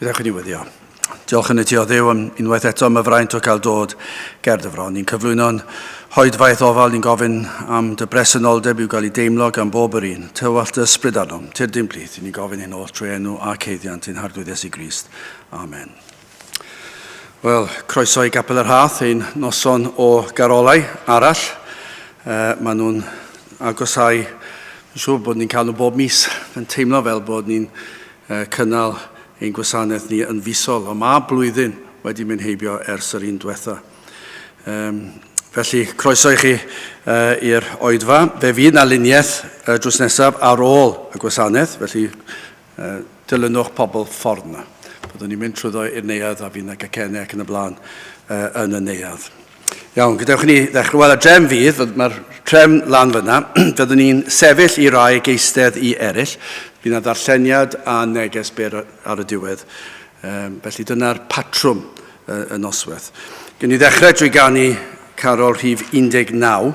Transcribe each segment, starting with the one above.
Gadewch i ni weddio. Diolch yn y ti o Dduw am unwaith eto am y fraint o cael dod ger dy fron. Ni'n cyflwyno'n hoedfaeth ofal, ni'n gofyn am dy bresenoldeb i'w gael ei deimlo gan bob yr un. Tywallt dy ysbryd arnom, tyrd i'n plith, i ni'n gofyn hyn oll trwy enw ac haeddiant ein Harglwydd Iesu Grist. Amen. Wel, croeso i Gapel y Rhath, ein noson o garolau arall. Uh, maen nhw'n agosau, yn siŵr bod ni'n cael nhw bob mis, yn teimlo fel bod ni'n uh, cynnal ein gwasanaeth ni yn fisol, ond mae blwyddyn wedi mynd heibio ers yr un diwetha. Um, felly, croeso i chi uh, i'r oedfa. Fe fydd na luniaeth uh, drws nesaf ar ôl y gwasanaeth, felly uh, dilynwch pobl ffordd yna. Byddwn ni'n mynd trwyddo i'r neuadd a fydd yna gacennau ac yn y blaen uh, yn y neuadd. Iawn, gadewch i ni ddechrau. Wel, y drefn fydd, mae'r trefn lan fyna, fyddwn ni'n sefyll i rai ac eistedd i eraill. Bydd yna ddarlleniad a neges byr ar y diwedd. Um, felly dyna'r patrwm y, y noswaith. Gwn ni ddechrau drwy ganu carol rhif 19.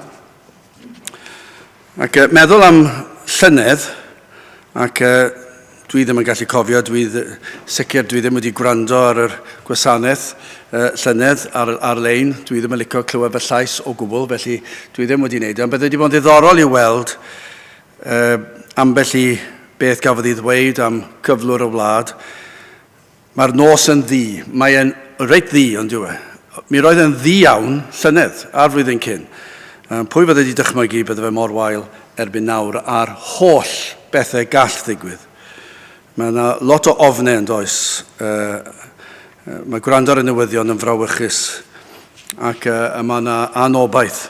Ac uh, meddwl am llynedd, ac uh, dwi ddim yn gallu cofio, dwi sicr dwi ddim wedi gwrando ar yr gwasanaeth uh, llynedd ar, ar-lein, dwi ddim yn licio clywed fy llais o gwbl, felly dwi ddim wedi wneud e, ond bydde wedi bod yn ddiddorol i weld uh, ambell i beth gafodd ei ddweud am gyflwr y wlad. Mae'r nos yn ddu. Mae e'n reit ddu, ond yw e? Mi roedd e'n ddu iawn llynedd, a'r flwyddyn cyn. Pwy fydde wedi dychmygu bydde fe mor wael erbyn nawr a'r holl bethau gall ddigwydd? Mae yna lot o ofnau yn does. Mae gwrando ar y newyddion yn frawychus ac mae yna anobaith.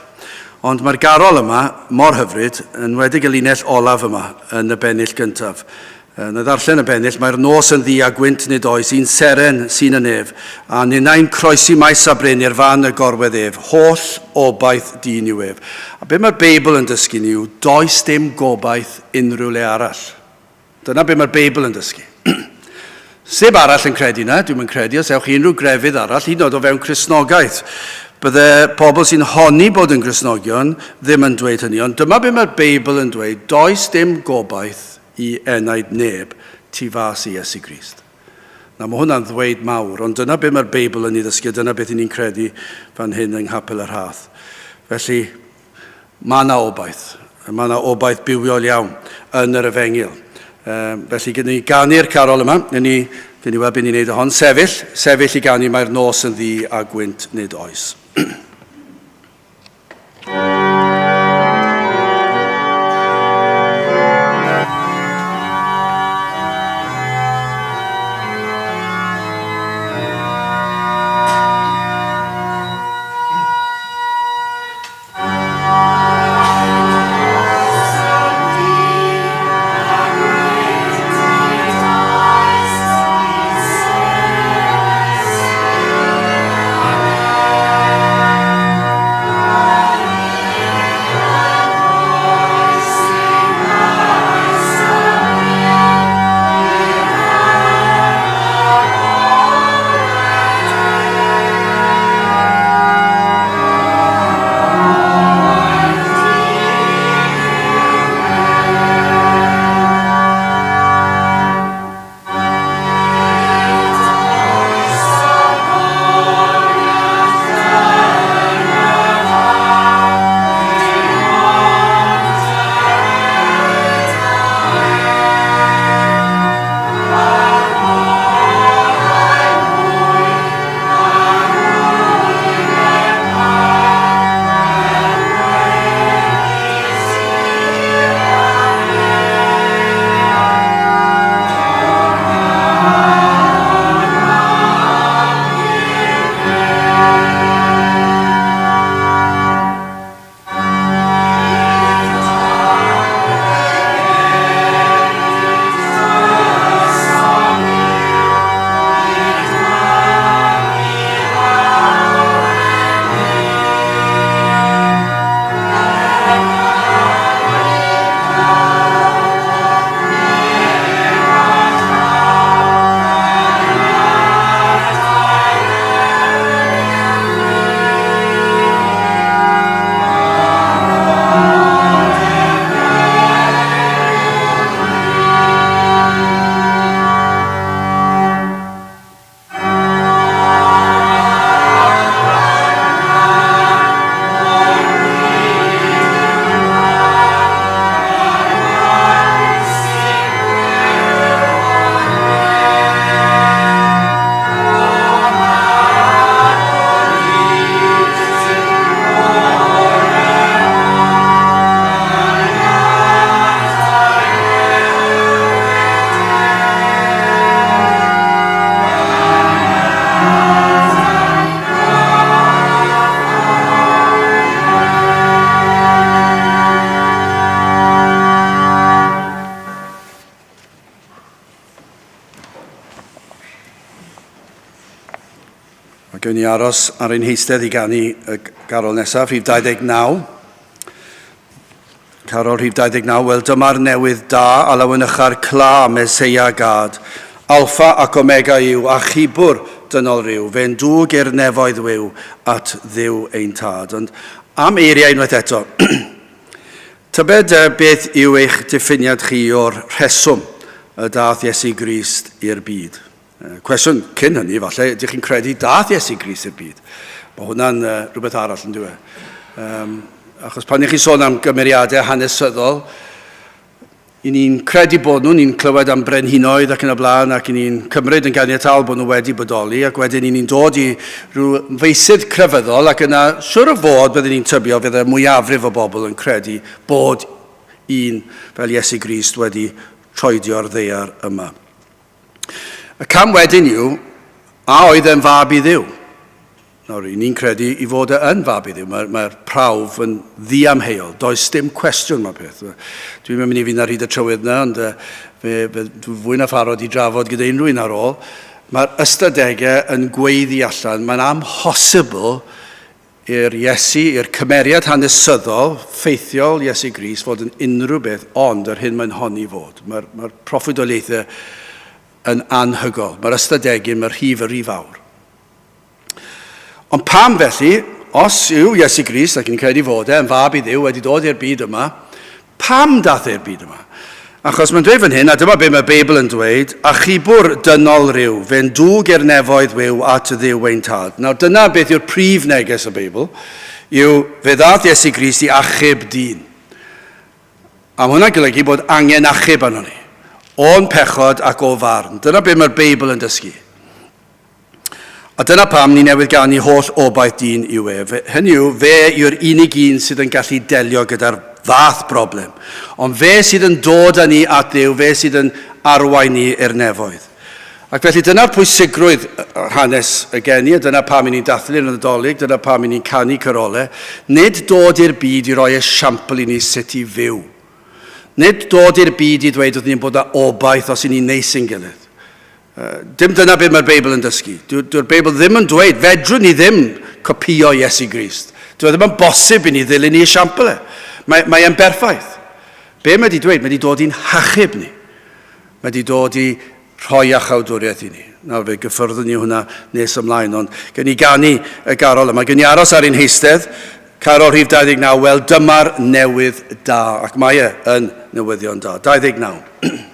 Ond mae'r garol yma mor hyfryd, yn enwedig y linell olaf yma yn y bennill gyntaf. Yn y ddarllen y bennill, mae'r nos yn ddu a gwynt nid oes, un seren sy'n y nef, a ninnau'n croesi maes a bryn i'r fan y gorwedd ef, holl obaith dyn yw ef. A be mae'r Beibl yn dysgu ni yw, does dim gobaith unrhyw le arall. Dyna be mae'r Beibl yn dysgu. Seb arall yn credu na, dwi'm yn credu, os ewch i unrhyw grefydd arall, hyd yn oed o fewn Cristnogaeth. Bydde pobl sy'n honni bod yn Gristnogion ddim yn dweud hynny, ond dyma be mae'r Beibl yn dweud, does dim gobaith i enaid neb tu fas i Iesu Grist. Na, mae hwnna'n ddweud mawr, ond dyna beth mae'r Beibl yn ei ddysgu, a dyna beth i ni'n credu fan hyn yng Nghapel y Rhath. Felly, mae yna obaith. Mae yna obaith bywiol iawn yn yr efengyl. Um, felly, gyda ni ganu'r carol yma, ni, gyn ni weld beth ni'n neud o hon. Sefyll, sefyll i ganu, mae'r nos yn ddu a gwynt nid oes. Gewn ni aros ar ein heistedd i ganu y garol nesaf, rhif 29. Carol rhif 29, wel dyma'r newydd da a lawenycha'r cla Meseia gad. Alffa ac Omega yw, achubwr dynol ryw, fe'n dwg i'r nefoedd wiw at Dduw ein tad. Ond am eiriau unwaith eto, tybed beth yw eich diffiniad chi o'r rheswm y dath Iesu Grist i'r byd? Cwestiwn cyn hynny, falle, ydych chi'n credu dath Iesu Grist i'r byd? Mae hwnna'n rhywbeth arall yn dweud. Achos pan ych chi'n sôn am gymeriadau hanesyddol, i ni'n credu bod nhw, ni'n clywed am brenhinoedd ac yn y blaen, ac i ni'n cymryd yn ganiataol bod nhw wedi bodoli, ac wedyn i ni'n dod i rhyw feysydd crefyddol, ac yna, siwr o fod, byddwn ni'n tybio fydd y mwyafrif o bobl yn credu bod un fel Iesu Grist wedi troedio'r ddaear yma. Y cam wedyn yw, a oedd e'n fab i Dduw? Nawr, i ni'n credu i fod e yn fab i Dduw. Mae'r mae prawf yn ddiamheuol. Does dim cwestiwn mae'r peth. Dwi'n mynd i fynd ar hyd y trywydd yna, ond fe, fe, dwi'n fwy na pharod i drafod gyda unrhyw un ar ôl. Mae'r ystadegau yn gweiddi allan. Mae'n amhosibl i'r Iesu, i'r cymeriad hanesyddol, ffeithiol Iesu Grist fod yn unrhyw beth ond yr hyn mae'n honni fod. Mae'r mae proffwydoliaethau yn anhygol. Mae'r ystadegyn, mae'r rhif y rhy fawr. Ond pam felly, os yw Iesu Grist, ac ni'n credu fod e, yn fab i Dduw, wedi dod i'r byd yma, Pam daeth e'r byd yma? Achos mae'n dweud fan hyn, a dyma be mae'r Beibl yn dweud, achubwr dynol ryw, fe'n dwg i'r nefoedd wiw at Dduw ein tad. Nawr dyna beth yw'r prif neges y Beibl, yw fe ddaeth Iesu Grist i achub dyn. A mae hwnna'n golygu bod angen achub arno ni, o'n pechod ac o farn. Dyna be mae'r Beibl yn dysgu. A dyna pam ni newydd ganu holl obaith dyn yw e. Hynny yw, fe yw'r unig un sydd yn gallu delio gyda'r fath broblem. Ond fe sydd yn dod â ni at Dduw, fe sydd yn arwain ni i'r nefoedd. Ac felly dyna'r pwysigrwydd hanes y geni, a dyna pam i ni'n dathlu yn y Nadolig, dyna pam i ni'n canu carolau. Nid dod i'r byd i roi esiampl i ni sut i fyw. Nid dod i'r byd i ddweud wrth ni'n bod â obaith os i ni'n neis i'n gilydd. Dim dyna beth mae'r Beibl yn dysgu. Dyw'r Beibl ddim yn dweud, fedrwn ni ddim copïo Iesu Grist. Dyw e ddim yn bosib i ni ddilyn ei esiampl e. Mae, mae e'n berffaith. Be mae wedi dweud? Mae wedi dod i'n hachub ni. Mae wedi dod i rhoi achawdwriaeth i ni. Nawr fe gyffyrddwn ni hwnna nes ymlaen, ond gen i ganu y garol yma. Gen i aros ar ein heistedd, carol rhif 29, wel dyma'r newydd da, ac mae e yn newyddion da. 29.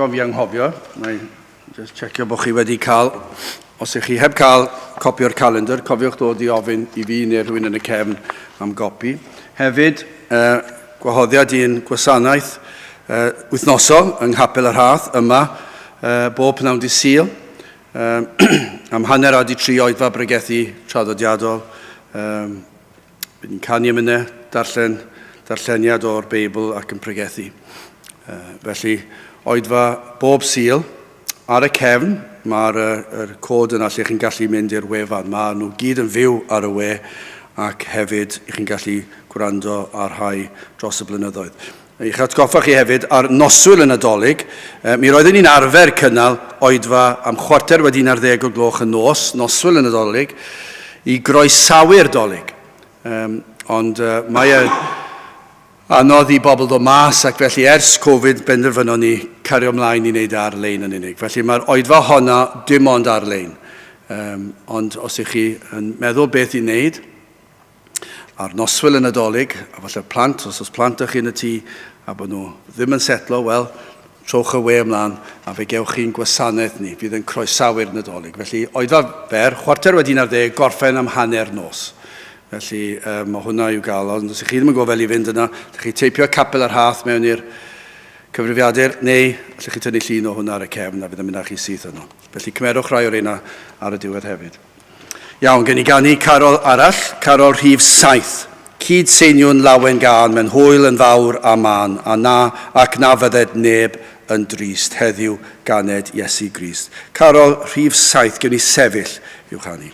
Rhag ofn fi anghofio, mae Just checio bod chi wedi cael, os ych chi heb cael copi o'r calendar, cofiwch ddod i ofyn i fi neu rhywun yn y cefn am gopi. Hefyd, uh, gwahoddiad i'n gwasanaeth uh, wythnosol yng Nghapel y Rhath yma, uh, bob pnawn di Sul, uh, am hanner awr di tri oedfa bregethu traddodiadol. Um, Bydd ni'n canu emynau, darllen darlleniad o'r Beibl ac yn pregethu. Felly, oedfa bob Sul, ar y cefn, mae'r er cod yna lle chi'n gallu mynd i'r wefan. Mae nhw gyd yn fyw ar y we ac hefyd i chi'n gallu gwrando ar rhai dros y blynyddoedd. Eich atgoffa chi hefyd ar noswyl y Nadolig, mi roeddwn ni'n arfer cynnal oedfa am chwarter wedi 11 o gloch y nos, noswyl y Nadolig, i groesawu'r Dolig. Um, ond uh, mae e anodd i bobl ddod mas ac felly ers Covid benderfynon ni cario ymlaen i wneud e ar-lein yn unig. Felly mae'r oedfa honna dim ond ar-lein. Um, ond os ych chi yn meddwl beth i wneud, Ar noswyl y Nadolig, a falle'r plant, os oes plant â chi yn y tŷ, a bod nhw ddim yn setlo, wel, trowch y we ymlaen a fe gewch chi'n gwasanaeth ni, fydd yn croesawu'r Nadolig. Felly, oedfa fer, chwarter wedi 11, gorffen am hanner nos. Felly, um, mae hwnna i'w gael, ond os ych chi ddim yn gwybod fel i fynd yna, ydych chi teipio Capel yr Hath mewn i'r cyfrifiadur, neu allwch chi tynnu llun o hwnna ar y cefn a fydd yn mynd â chi syth yno. Felly, cymerwch rai o'r reina ar y diwedd hefyd. Iawn, gen i ganu carol arall, carol rhif 7. Cyd seiniwn lawen gân mewn hwyl yn fawr a mân, a na ac na fydded neb yn drist heddiw ganed Iesu Grist. Carol rhif 7, gewn ni sefyll i'w chanu.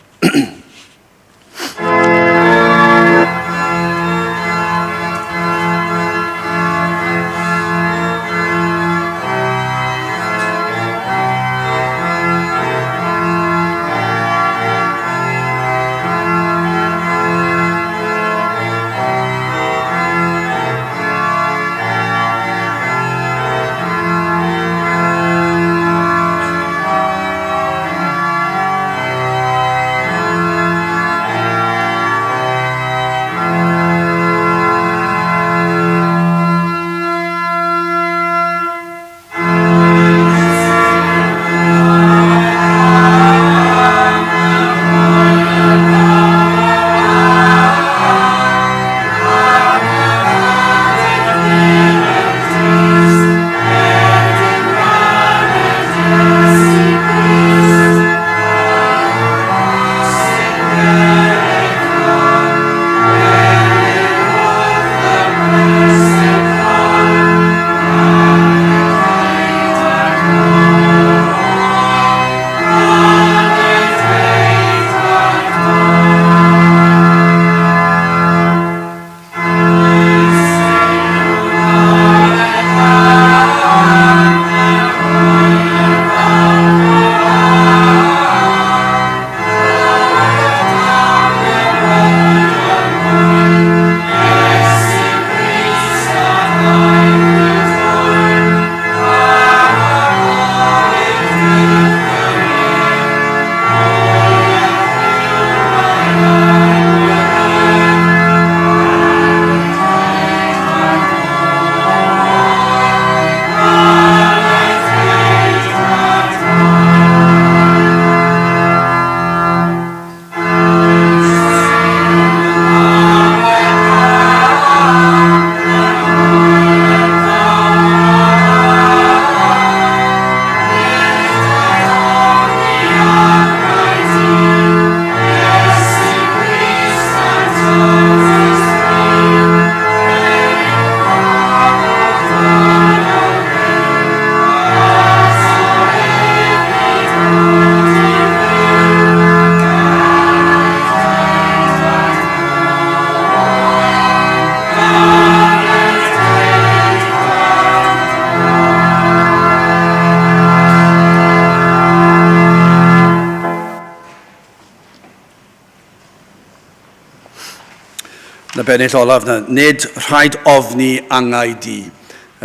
Na bennill olaf na. Nid rhaid ofni angau di.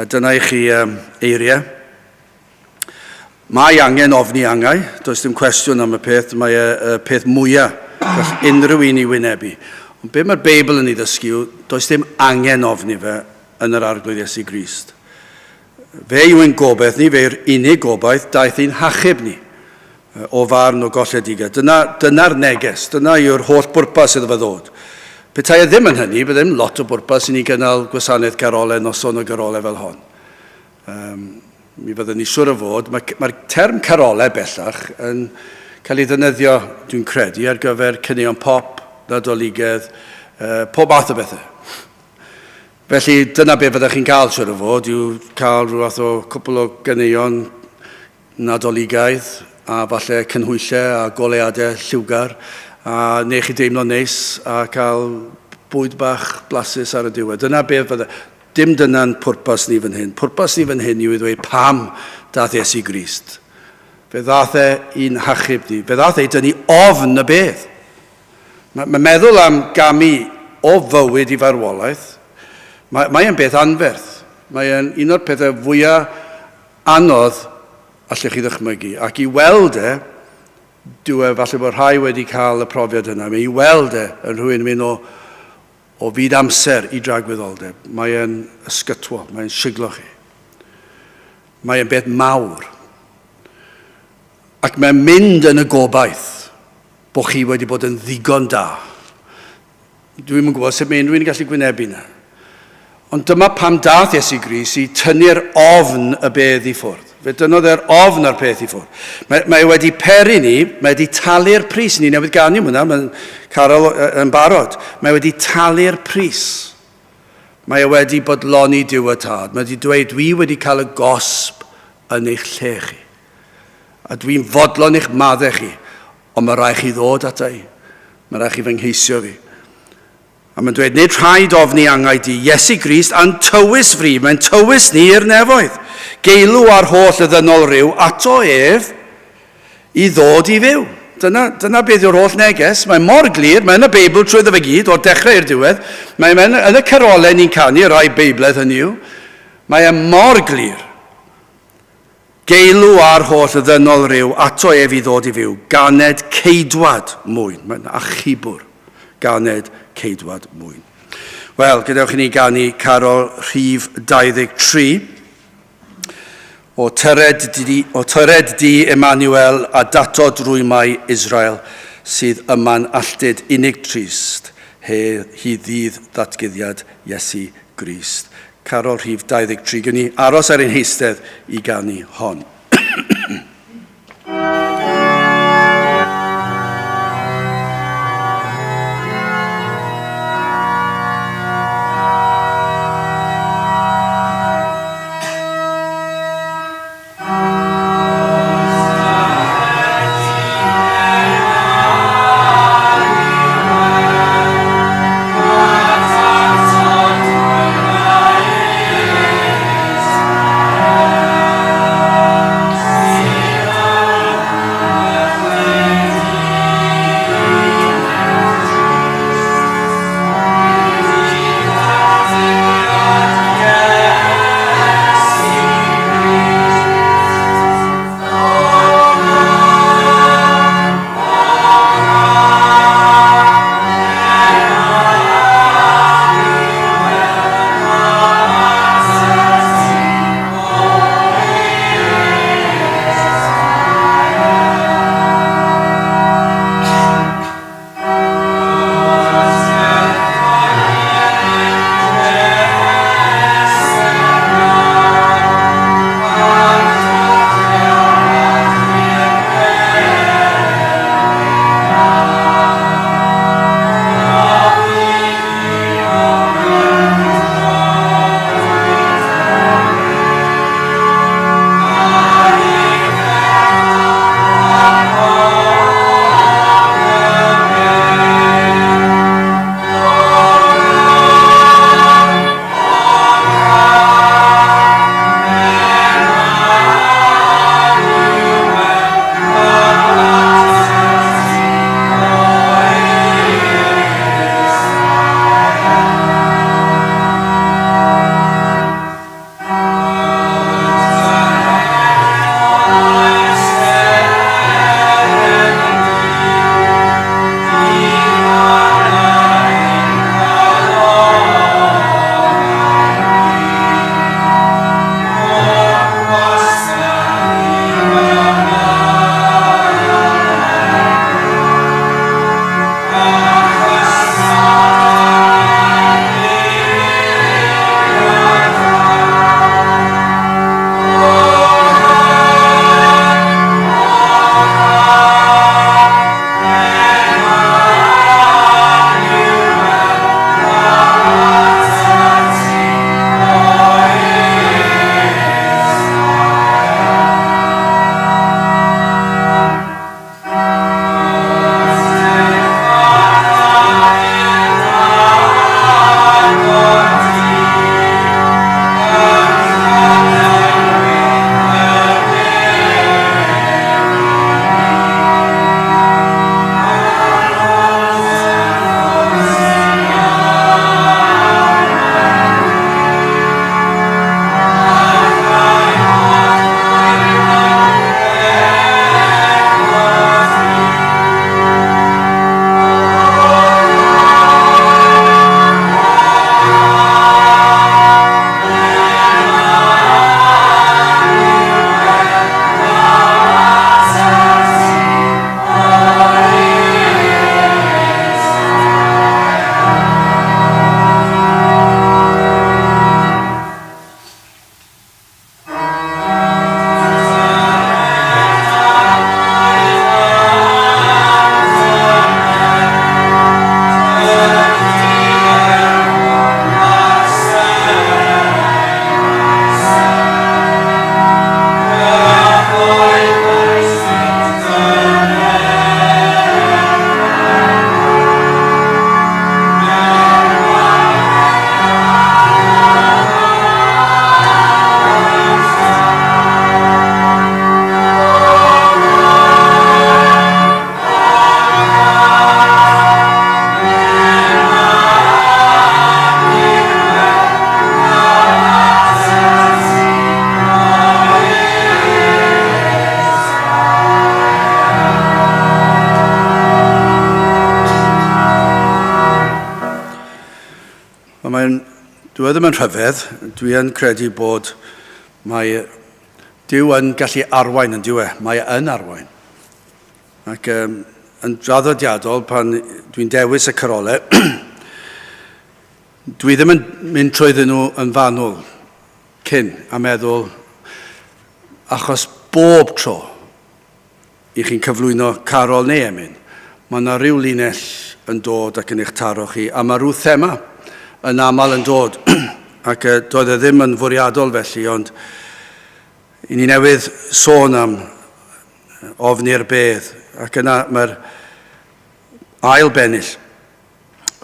Dyna i chi um, eiriau. Mae angen ofni angau, does dim cwestiwn am y peth, mae y, y peth mwyaf gall unrhyw un i wynebu. Ond be mae'r Beibl yn ei ddysgu yw, does dim angen ofni fe yn yr Arglwydd Iesu Grist. Fe yw ein gobaith ni, fe yw'r unig gobaith, daeth i'n hachub ni o farn o golledigaeth. Dyna, dyna'r neges, dyna yw'r holl bwrpas iddo fe ddod. Petai e ddim yn hynny, bydde ddim lot o bwrpas i ni gynnal gwasanaeth garolau, noson o garolau fel hon. Um, mi fyddwn ni siwr o fod, mae'r mae term carolau bellach yn cael ei ddefnyddio, dwi'n credu, ar gyfer caneuon pop, nadoligedd, pob math o bethau. Felly dyna be fyddech chi'n cael siwr o fod, yw cael rhyw fath o cwpl o ganeuon Nadoligaidd a falle canhwyllau a goleuadau lliwgar a neu chi deimlo'n neis a cael bwyd bach blasus ar y diwedd. Dyna be fydde... Dim dyna'n pwrpas ni fan hyn. Pwrpas ni fan hyn yw i ddweud pam dath Iesu Grist. Fe ddath e i'n hachub ni. Fe ddath e i dynnu ofn y bedd. Mae, mae meddwl am gamu o fywyd i farwolaeth, mae, mae e'n beth anferth. Mae e'n un o'r pethau fwyaf anodd allech chi ddychmygu. Ac i weld e, dyw e, falle bod rhai wedi cael y profiad yna, mae i weld e yn rhywun yn mynd o, o fyd amser i dragwyddoldeb. Mae e'n ysgytwol, mae'n siglo chi. Mae e'n beth mawr. Ac mae'n mynd yn y gobaith bod chi wedi bod yn ddigon da. Dwi'm yn gwybod sut mae unrhyw un yn gallu gwynebu 'na. Ond dyma pam dath Iesu Grist i tynnu'r ofn y bedd i ffwrdd. Fe dynnodd e'r ofn a'r peth i ffwrdd. Mae, mae e wedi peri ni, mae wedi talu'r pris. Ni newydd ganu hwnna, mae'n Carol yn barod. Mae wedi talu'r pris. Mae e wedi bodloni Duw y Tad. Mae wedi dweud, dwi wedi cael y gosb yn eich lle chi. A dwi'n fodlon eich maddau chi. Ond mae rhaid chi ddod ata i. Mae rhaid chi fy ngheisio fi. A mae'n dweud, nid rhaid ofni angau di, Iesu Grist a'n tywys fri, mae'n tywys ni i'r nefoedd. Geilw ar holl y ddynol ryw ato ef i ddod i fyw. Dyna, dyna beth yw'r holl neges. Mae mor glir, mae yn y Beibl trwyddo fe gyd, o'r dechrau i'r diwedd. Mae yn, yn y carolau ni'n canu, rai Beibledd hynny yw. Mae e mor glir. Geilw ar holl ddynol ryw ato ef i ddod i fyw, ganed ceidwad mwyn. Mae'n achubwr. Ganed ceidwad mwyn. Wel, gadewch i ni ganu carol rhif 23. O tyred di, o tyred di Emmanuel, a datod rwymau Israel, sydd yma'n alltud unig trist, he, hi ddydd ddatguddiad Iesu Grist. Carol rhif 23. Gewn ni aros ar ein heistedd i ganu hon. Wel, mae'n, dwi e ddim yn rhyfedd, dwi yn credu bod mae Duw yn gallu arwain yn dyw e, mae e yn arwain. Ac um, yn draddodiadol, pan dwi'n dewis y carolau, dwi ddim yn mynd trwyddyn nhw yn fanwl cyn a meddwl, achos bob tro i chi'n cyflwyno carol neu emyn, mae yna rhyw linell yn dod ac yn eich taro chi, a mae rhyw thema yn aml yn dod, ac doedd e ddim yn fwriadol felly, ond i ni newydd sôn am ofni'r bedd, ac yna mae'r ail bennill,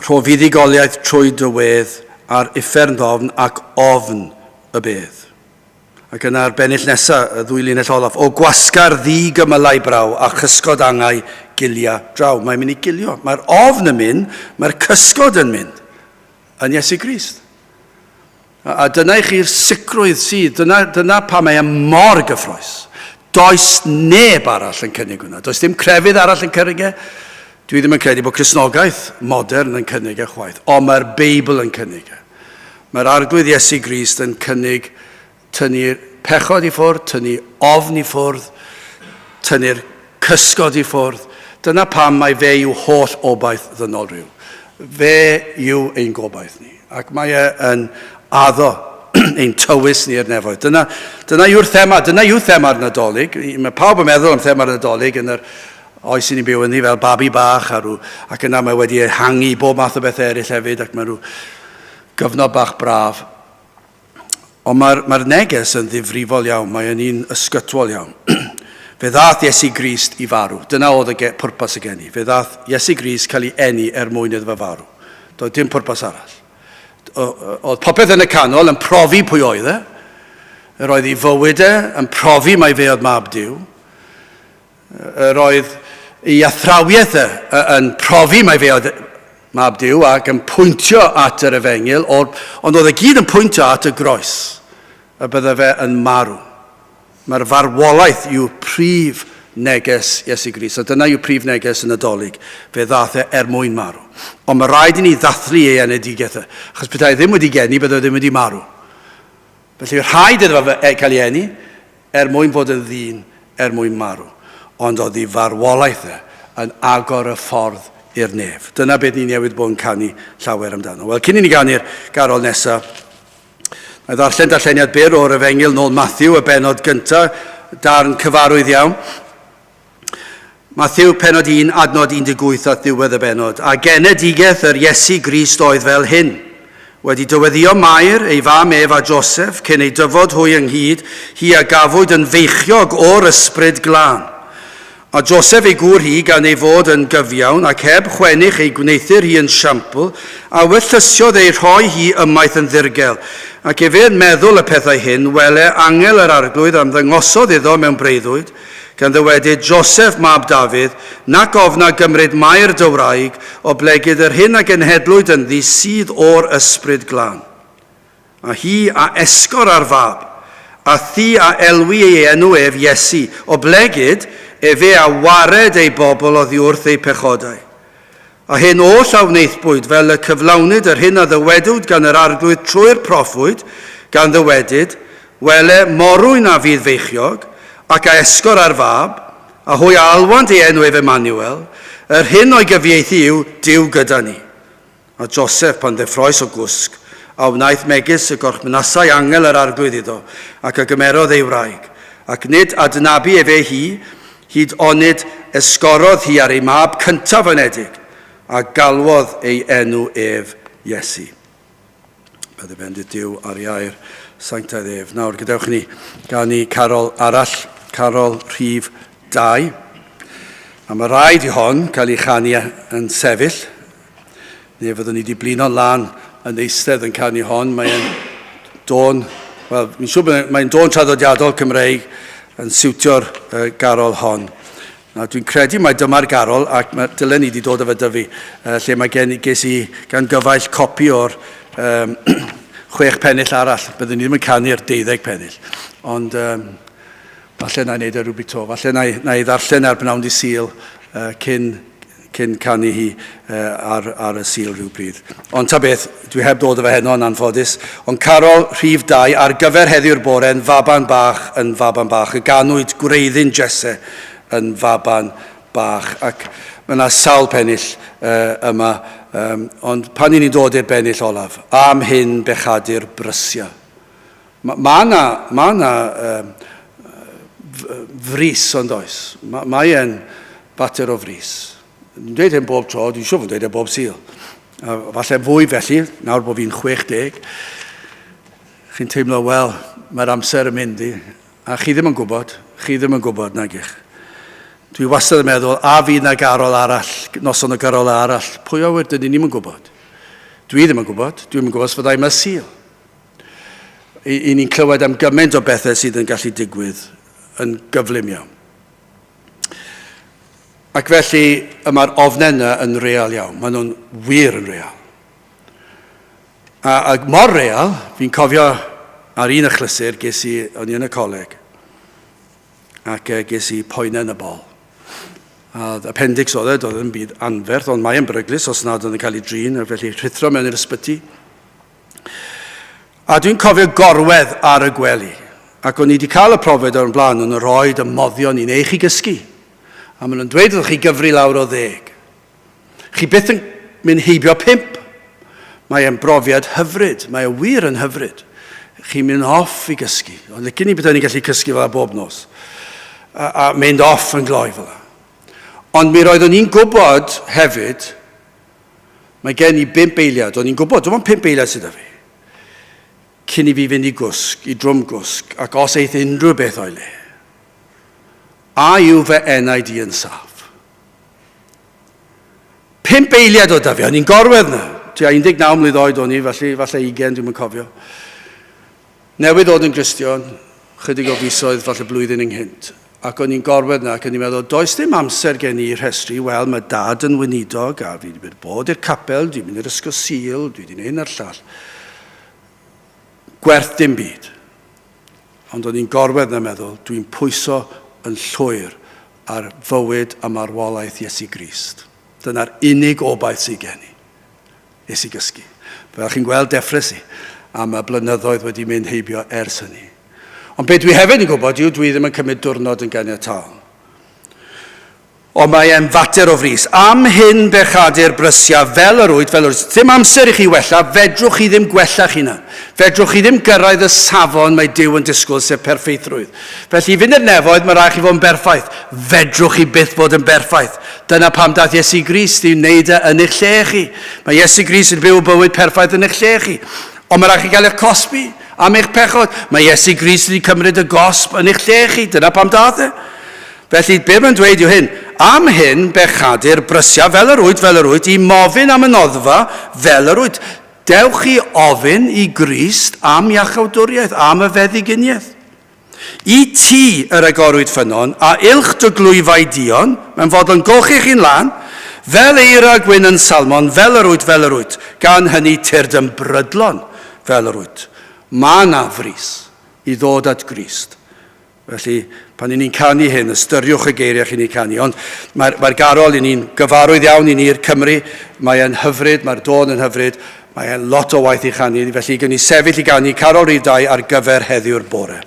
rho fuddugoliaeth trwy dy wedd ar uffern ddofn ac ofn y bedd. Ac yna'r bennill nesa, y ddwy linell olaf, o gwasgar ddi gymylau braw a chysgod angau gilia draw. Mae'n mynd i gilio. Mae'r ofn yn mynd, mae'r cysgod yn mynd yn Iesu Grist. A, a dyna i chi'r sicrwydd sydd, dyna, dyna pa mae e mor gyffroes. Does neb arall yn cynnig hwnna. Does dim crefydd arall yn cynnig e. Dwi ddim yn credu bod Cristnogaeth modern yn cynnig e chwaith, ond mae'r Beibl yn cynnig e. Mae'r Arglwydd Iesu Grist yn cynnig tynnu'r pechod i ffwrdd, tynnu ofn i ffwrdd, tynnu'r cysgod i ffwrdd. Dyna pam mae fe yw holl obaith ddynol rhyw. Fe yw ein gobaith ni. Ac mae e yn addo ein tywys ni i'r nefoedd. Dyna, dyna yw'r thema, dyna yw thema'r Nadolig. Mae pawb yn meddwl am thema'r Nadolig yn yr oes i ni'n byw ynddi fel babi bach a rhyw, ac yna mae wedi ehangu i bob math o bethau eraill hefyd ac mae rhyw gyfnod bach braf. Ond mae'r mae neges yn ddifrifol iawn, mae yn un ysgytwol iawn. Fe ddath Iesu Grist i farw. Dyna oedd y pwrpas y geni. Fe ddath Iesu Grist cael ei eni er mwyn iddo fe farw. Doedd dim pwrpas arall. Oedd popeth yn y canol yn profi pwy oedd e. Yr oedd ei fywyd e yn profi mai fe oedd mab Duw. Yr oedd ei athrawiaeth e yn profi mai fe oedd mab Duw ac yn pwyntio at yr efengyl, ond oedd e gyd yn pwyntio at y groes, y bydde fe yn marw. Mae'r farwolaeth yw prif neges Iesu Grist, a dyna yw prif neges y Nadolig. Fe ddaeth e er mwyn marw. Ond mae rhaid i ni ddathlu ei enedigaeth e, achos petai e ddim wedi geni, bydde e ddim wedi marw. Felly rhaid iddo fe cael ei eni er mwyn fod yn ddyn, er mwyn marw. Ond oedd ei farwolaeth e yn agor y ffordd i'r nef. Dyna beth ni newydd bod yn canu llawer amdano. Wel, cyn i ni ganu'r garol nesaf, mae ddarllen darlleniad byr o'r Efengyl nôl Matthew, y bennod gyntaf, darn cyfarwydd iawn. Mathew pennod 1, adnod 18 at ddiwedd y bennod. A genedigaeth yr Iesu Grist oedd fel hyn. Wedi dyweddio Mair, ei fam ef a Joseph, cyn ei dyfod hwy ynghyd, hi a gafwyd yn feichiog o'r Ysbryd Glân. A Joseph ei gŵr hi, gan ei fod yn gyfiawn, ac heb chwennych ei gwneuthur hi yn siampl, a wyllysiodd ei rhoi hi ymaith yn ddirgel. Ac efe yn meddwl y pethau hyn, wele, angel yr Arglwydd a ymddangosodd iddo mewn breuddwyd, gan ddywedyd, Joseph mab Dafydd, nac ofna gymryd Mair dy wraig, oblegid yr hyn a genhedlwyd ynddi sydd o'r Ysbryd Glân. A hi a esgor ar fab, a thi a elwi ei enw ef Iesu, oblegid efe a wared ei bobl oddi wrth eu pechodau. A hyn oll a wnaethpwyd fel y cyflawnid yr hyn a ddywedwyd gan yr Arglwydd trwy'r proffwyd, gan ddywedyd, Wele, morwyn a fydd feichiog, ac a esgor ar fab, a hwy a alwant ei enw ef Emmanuel, yr hyn o'i gyfieithu yw, Duw gyda ni. A Joseph, pan ddeffroes o gwsg, a wnaeth megis y gorchmynasai angel yr Arglwydd iddo, ac a gymerodd ei wraig, ac nid adnabu efe hi, Hyd onid esgorodd hi ar ei mab cyntaf anedig, a galwodd ei enw ef Iesu. Bydde bendith Duw ar ei air sanctaidd ef. Nawr, gadewch i ni ganu carol arall, carol rhif 2. A mae rhaid i hon cael ei chanu yn sefyll, neu fyddwn ni wedi blino'n lân yn eistedd yn canu hon. Mae'n dôn, wel, mi'n siŵr bod mae'n dôn traddodiadol Cymreig yn siwtio'r uh, garol hon. Na, dwi'n credu mai dyma'r garol, ac mae, dylen ni wedi dod â fe dyfu, uh, lle mae gen, ges i gan gyfaill copi o'r um, chwech pennill arall. Byddwn ni ddim yn canu'r deuddeg pennill. Ond um, falle na i wneud e rhywbryd to. Falle na i, na i ddarllen ar bnawn di Sul uh, cyn, cyn canu hi ar, ar y Sul rhywbryd. Ond ta beth, dwi heb dod o fe heno yn anffodus. Ond carol rhif 2 ar gyfer heddiw'r bore yn faban bach yn faban bach. Y ganwyd gwreiddyn Jesse yn faban bach. Ac mae yna sawl pennill uh, yma. Um, ond pan i ni'n dod i'r bennill olaf, am hyn bechadur brysia. Mae ma yna ma yna, um, frys ond oes. Mae, mae e'n fater o frys. Dwi'n dweud hyn bob tro, dwi'n siŵr fod yn dweud e bob Sul. A falle fwy felly, nawr bod fi'n 60, chi'n teimlo, wel, mae'r amser yn mynd i, a chi ddim yn gwybod, chi ddim yn gwybod nag ych. Dwi wastad yn meddwl, a fydd na garol arall, noson o garol arall, pwy a wyr, dydyn ni'm yn gwybod. Dwi ddim yn gwybod, dwi'm yn gwybod os fyddai yma Sul. I, i ni'n clywed am gymaint o bethau sydd yn gallu digwydd yn gyflym iawn. Ac felly, y mae'r ofnau yna yn real iawn. Maen nhw'n wir yn real. A, a mor real, fi'n cofio ar un achlysur, ges i, o'n i yn y coleg, ac ges i poenau yn y bol. A appendix oedd e, doedd yn byd anferth, ond mae'n beryglus os nad oedd yn cael ei drin, a felly rhuthro mewn i'r ysbyty. A dwi'n cofio gorwedd ar y gwely, ac o'n i wedi cael y profiad o'r blaen, o'n nhw'n rhoi y moddion i neu chi gysgu. A maen nhw'n dweud wrth chi gyfri lawr o ddeg. Chi byth yn mynd heibio pump. Mae e'n brofiad hyfryd, mae e wir yn hyfryd. Chi'n mynd off i gysgu. Ond licen i bydden ni'n gallu cysgu fel bob nos. A, a mynd off yn gloi fel Ond mi roeddwn i'n gwybod hefyd Mae gen i bump eiliad. O'n i'n gwybod, dim ond pump eiliad sydd 'da fi. Cyn i fi fynd i gwsg, i drwm gwsg, ac os eith unrhyw beth o'i le. A yw fy enaid i yn saff? Pump eiliad o da fi, o'n i'n gorwedd na. Tua 19 mlwydd oed o'n i, felly falle 20, dwi'n yn cofio. Newydd ddod yn Gristion, chydig o fisoedd, falle blwyddyn ynghynt, ac o'n i'n gorwedd 'na ac o'n i'n meddwl, does dim amser gen i rhestru, wel, mae dad yn weinidog a fi wedi bod i'r capel, dwi'n mynd i'r ysgol Sul, dwi wedi gwneud hyn a'r llall. Gwerth dim byd. Ond o'n i'n gorwedd 'na meddwl, dwi'n pwyso yn llwyr ar fywyd a marwolaeth Iesu Grist. Dyna'r unig obaith sydd gen i. Nes i gysgu. Fel chi'n gweld, deffres i, a mae blynyddoedd wedi mynd heibio ers hynny. Ond be dwi hefyd yn gwybod yw dwi ddim yn cymryd diwrnod yn ganiataol. Ond mae e'n fater o frys. Am hyn bechadur brysia fel yr wyt, fel yr wyt. Ddim amser i chi wella, fedrwch chi ddim gwella'ch hunan. Fedrwch chi ddim gyrraedd y safon mae Duw yn disgwyl, sef perffeithrwydd. Felly i fynd i'r nefoedd, mae rhaid chi fod yn berffaith. Fedrwch chi byth fod yn berffaith. Dyna pam daeth Iesu Grist i wneud e yn eich lle chi. Mae Iesu Grist yn byw bywyd perffaith yn eich lle chi. Ond mae rhaid chi gael eich cosbi am eich pechod. Mae Iesu Grist wedi cymryd y gosb yn eich lle chi. Dyna pam daeth e. Felly, be mae'n dweud yw hyn. Am hyn, bechadur, brysia fel yr wyt, fel yr wyt, i mofyn am y noddfa, fel yr wyt. Dewch i ofyn i Grist am iachawdwriaeth, am y feddyginiaeth. I ti yr agorwyd ffynnon, a ylch dy glwyfau duon, mae'n fodlon golchi chi'n lân, fel eira gwyn yn salmon, fel yr wyt, fel yr wyt, gan hynny tyrd yn brydlon, fel yr wyt. Mae 'na frys i ddod at Grist. Felly, pan 'y ni'n canu hyn, ystyriwch y geiriau chi'n eu canu. Ond mae'r mae garol i ni'n gyfarwydd iawn i ni'r Cymry, mae e'n hyfryd, mae'r dôn yn hyfryd, Mae e'n lot o waith i chanu, felly gawn ni sefyll i ganu carol rhif 2 ar gyfer heddiw'r bore.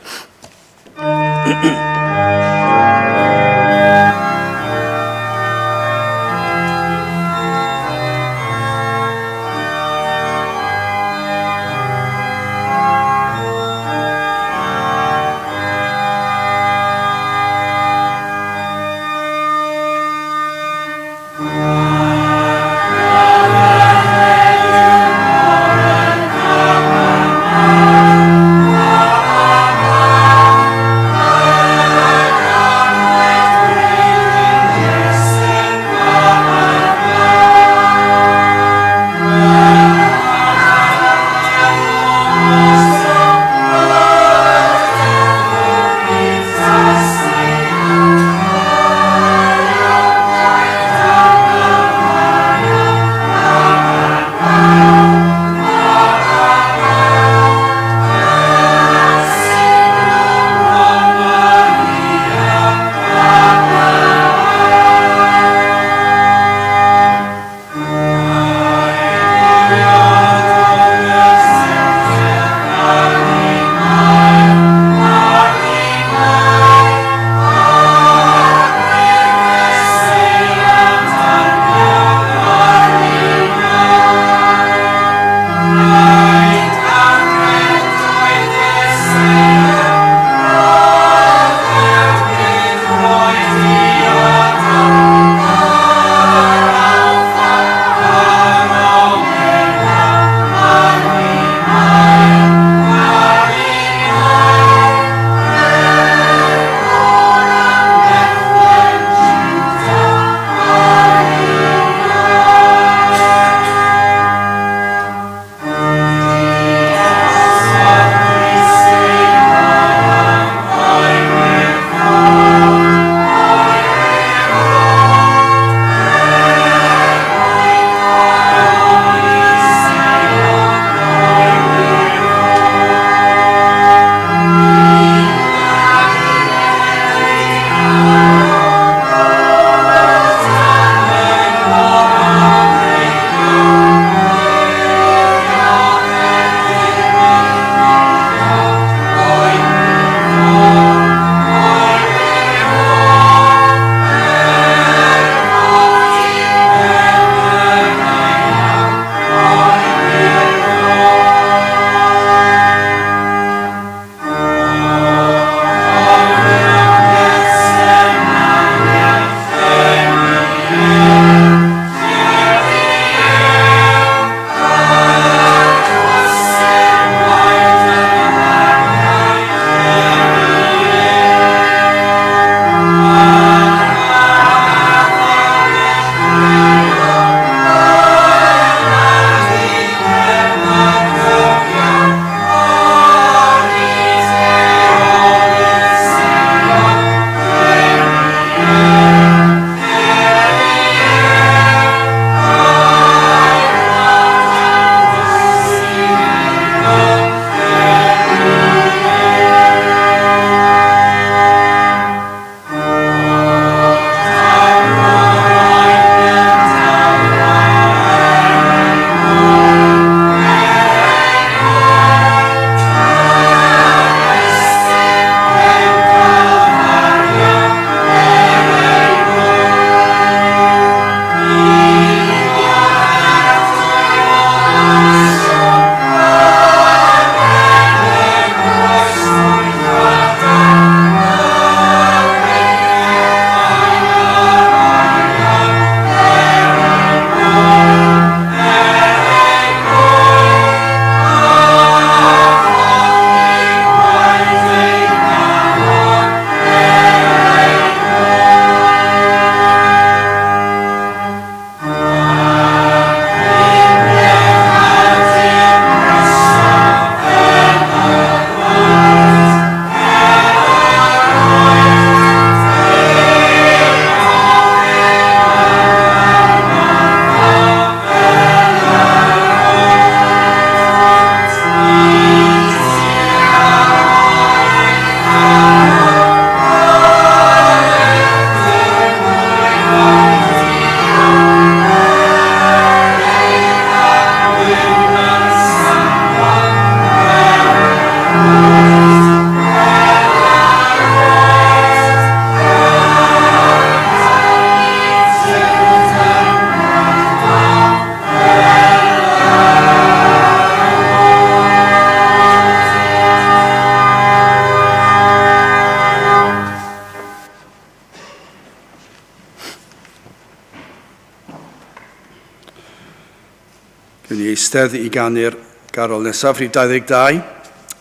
eistedd i ganu'r garol nesaf, rhif 22,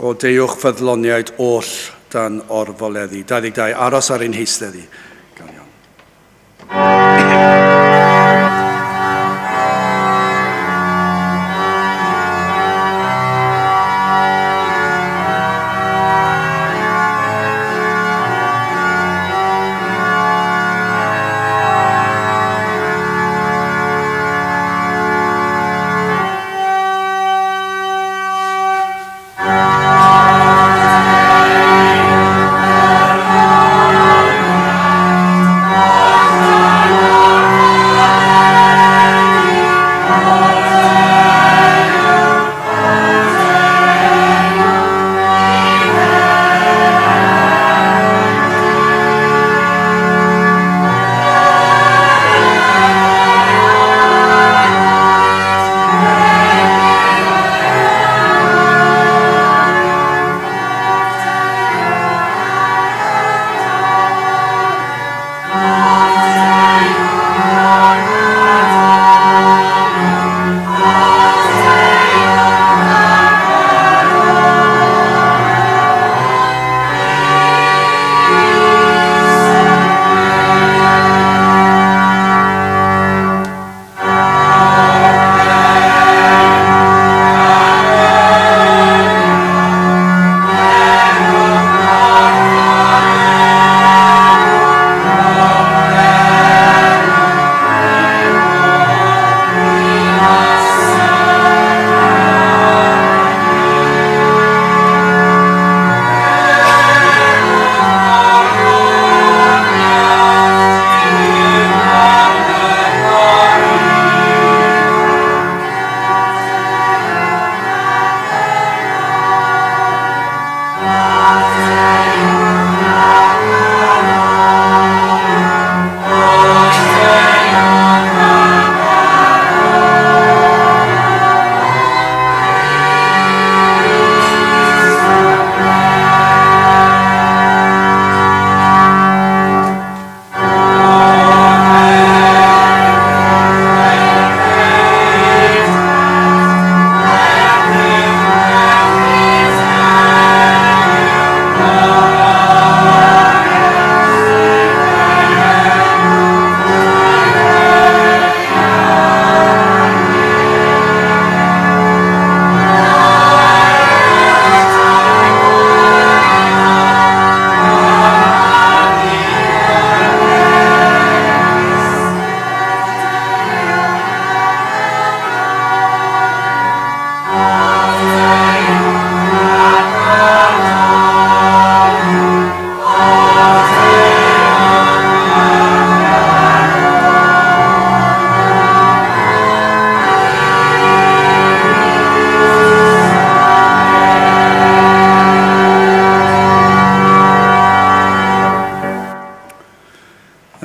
o deuwch ffyddloniaid oll dan orfoleddu. 22, aros ar ein heistedd i. Ganion.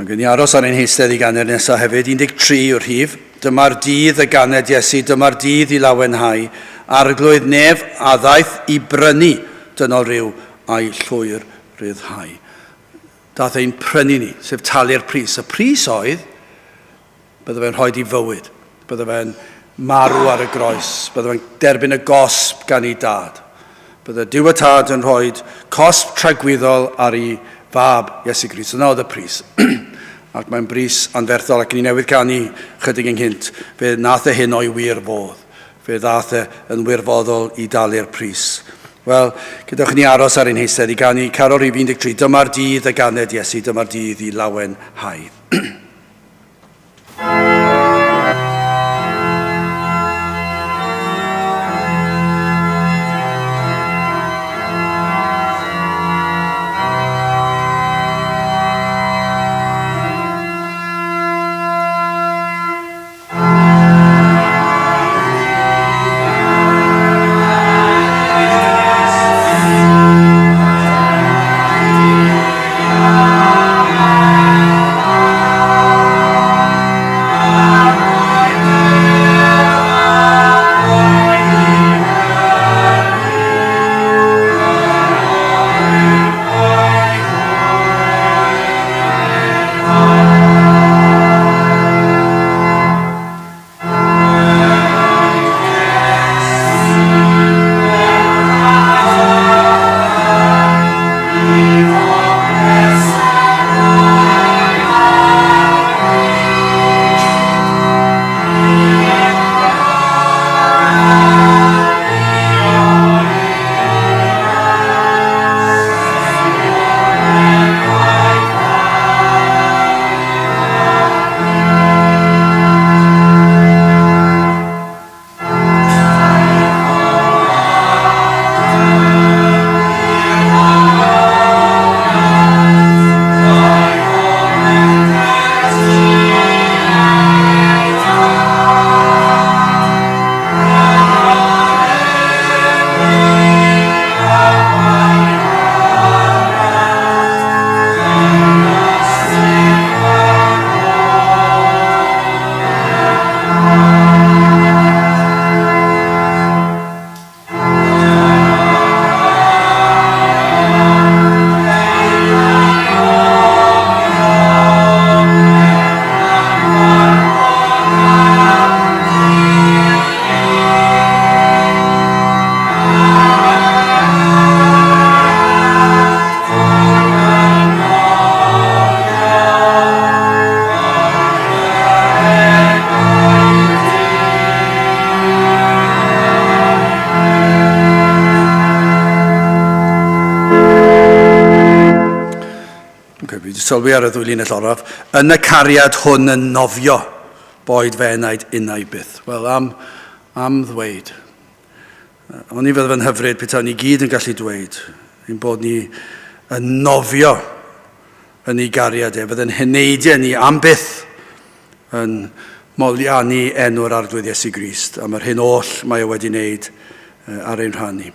Ac ni aros ar ein heistedd i ganu'r nesaf hefyd, 13 yw'r rhif. Dyma'r dydd y ganed Iesu, dyma'r dydd i lawenhau. Arglwydd nef a ddaeth i brynu dynol rhyw a'i llwyr ryddhau. Daeth ein prynu ni, sef talu'r pris. Y pris oedd, bydde fe'n rhoi i fywyd, bydde fe'n marw ar y groes, bydde fe'n derbyn y gosb gan ei dad. Bydde Duw y Tad yn rhoi cosb tragwyddol ar ei fab Iesu Grist. Yna oedd y pris. Ac mae'n bris anferthol ac ni newydd canu chydig ynghynt. Fe nath e hyn o'i wir fodd. Fe ddath e yn wirfoddol i dalu'r pris. Wel, gadewch ni aros ar ein heistedd i ganu carol rhif 13. Dyma'r dydd y ganed Iesu, dyma'r dydd i lawenhau. Sylwi ar y ddwy linell olaf, yn y cariad hwn yn nofio, boed fy enaid innau byth. Wel, am, am ddweud. Oni fydde fe'n hyfryd petai ni gyd yn gallu dweud ein bod ni yn nofio yn ei gariad e, fydde'n heneidiau ni am byth yn moliannu enw'r Arglwydd Iesu Grist am yr hyn oll mae e wedi wneud ar ein rhan ni.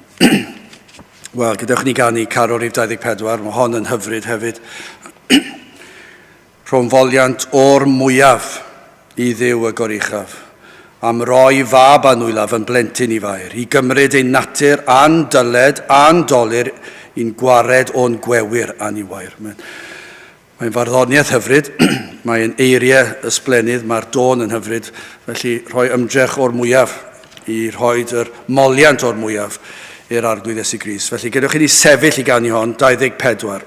Wel, gadewch ni ganu carol rhif 24, mae hon yn hyfryd hefyd. Rhown foliant o'r mwyaf i Dduw y Goruchaf, am roi fab anwylaf yn blentyn i Fair, i gymryd ein natur a'n dyled a'n dolur i'n gwared o'n gwewyr aniwair. Mae'n mae farddoniaeth hyfryd, mae'n eiriau ysblennydd, mae'r dôn yn hyfryd, felly rhoi ymdrech o'r mwyaf i rhoid yr moliant o'r mwyaf i'r Arglwydd Iesu Grist. Felly gadewch i ni sefyll i ganu hon, 24.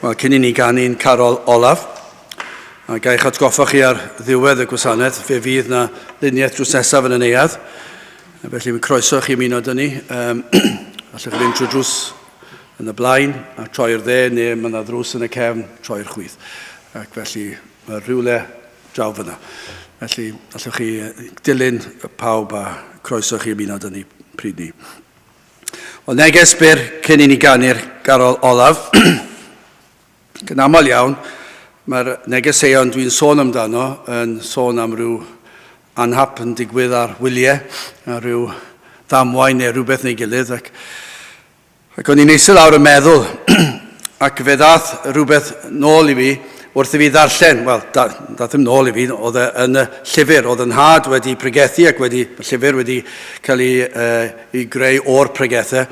Wel, cyn i ni ganu'n carol olaf, a ga i'ch atgoffa chi ar ddiwedd y gwasanaeth, fe fydd na luniaeth drws nesaf yn y neuadd. Felly, mae'n croeso chi ymuno dyn ni. Um, allwch chi fynd trwy drws yn y blaen a troi i'r dde, neu mae yna ddrws yn y cefn, troi i'r chwith. Ac felly, mae rhywle draw fyna. Felly, allwch chi dilyn pawb a croeso chi ymuno dyn ni pryd ni. Wel, neges byr cyn i ni ganu'r garol olaf. Yn aml iawn, mae'r negeseuon dwi'n sôn amdano yn sôn am ryw anhap yn digwydd ar wyliau, a rhyw ddamwain neu rhywbeth neu gilydd. Ac, ac o'n i'n eistedd lawr yn meddwl, ac fe ddath rhywbeth nôl i fi wrth i fi ddarllen, wel, da, dath ddim nôl i fi, oedd e yn y llyfr, oedd yn nhad wedi pregethu ac wedi, y llyfr wedi cael ei, uh, ei greu o'r pregethau.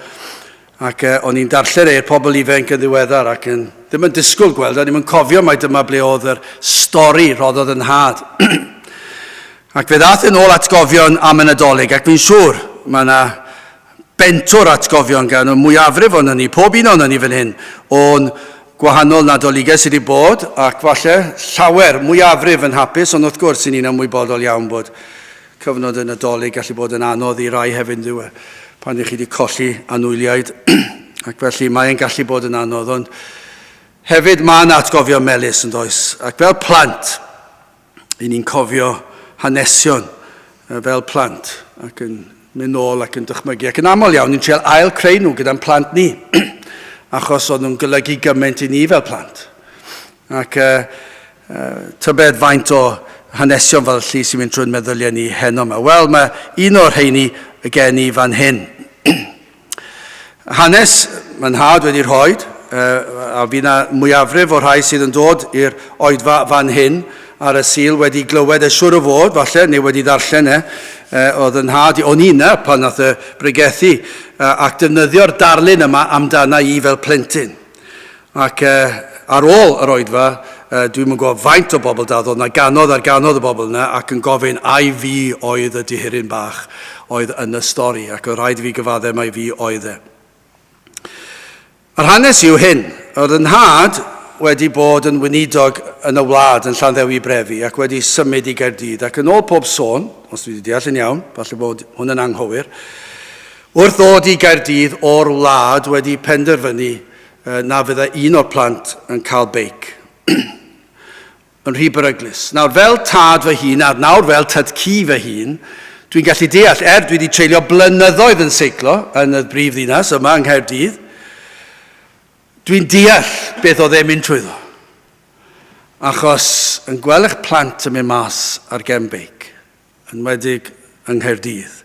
Ac uh, o'n i'n darllen e i'r pobl ifanc yn ddiweddar ac yn, ddim yn disgwyl gweld, o'n i'n cofio mai dyma ble oedd yr stori roddodd yn nhad. Ac fe ddaeth yn ôl atgofion am y Nadolig, ac fi'n siŵr mae yna bentwr atgofion gan y mwyafrif ohonon ni, pob un ohonon ni fan hyn, o'n gwahanol Nadoligau sydd wedi bod, ac falle llawer, mwyafrif yn hapus, ond wrth gwrs, i ni'n ymwybodol iawn bod cyfnod y Nadolig gallu bod yn anodd i rai hefyd, yn dyw e, pan ydych chi wedi colli anwyliaid, ac felly mae'n gallu bod yn anodd, ond hefyd mae yna atgofion melys, yn does, ac fel plant, i ni'n cofio hanesion fel plant ac yn mynd nôl ac yn dychmygu. Ac yn aml iawn, ni'n trial ail creu nhw gyda'n plant ni, achos oedd nhw'n golygu gymaint i ni fel plant. Ac uh, uh, tybed faint o hanesion fel llu sy'n mynd trwy'n meddyliau ni heno yma. Wel, mae un o'r rheini gen i fan hyn. Hanes mae nhad wedi rhoi, a fi na mwyafrif o'r rhai sydd yn dod i'r oedfa fan hyn ar y Sul wedi glywed e siwr o fod, falle, neu wedi ddarllen e, oedd yn nhad i, o'n i yna pan nath e bregethu, ac defnyddio'r darlun yma amdana i fel plentyn. Ac ar ôl yr oedfa, dwi'm yn gwybod faint o bobl dath, oedd 'na ganodd ar ganodd o bobl yna ac yn gofyn ai fi oedd y dihiryn bach oedd yn y stori, ac oedd rhaid i fi gyfadde mai fi oedd e. Yr hanes yw hyn, oedd yn nhad wedi bod yn weinidog yn y wlad yn Llanddewi Brefi ac wedi symud i Gaerdydd ac yn ôl pob sôn, os dwi wedi deall yn iawn, falle bod hwn yn anghywir, wrth ddod i Gaerdydd o'r wlad wedi penderfynu na fydda un o'r plant yn cael beic. Yn rhy beryglus. Nawr, fel tad fy hun, a nawr fel tad-cu fy hun, dwi'n gallu deall, er dwi wedi treulio blynyddoedd yn seiclo yn y brif ddinas yma yng Nghaerdydd, dwi'n deall beth oedd e'n mynd trwyddo. Achos yn gweld eich plant yn mynd mas ar gefn beic, enwedig yng Nghaerdydd,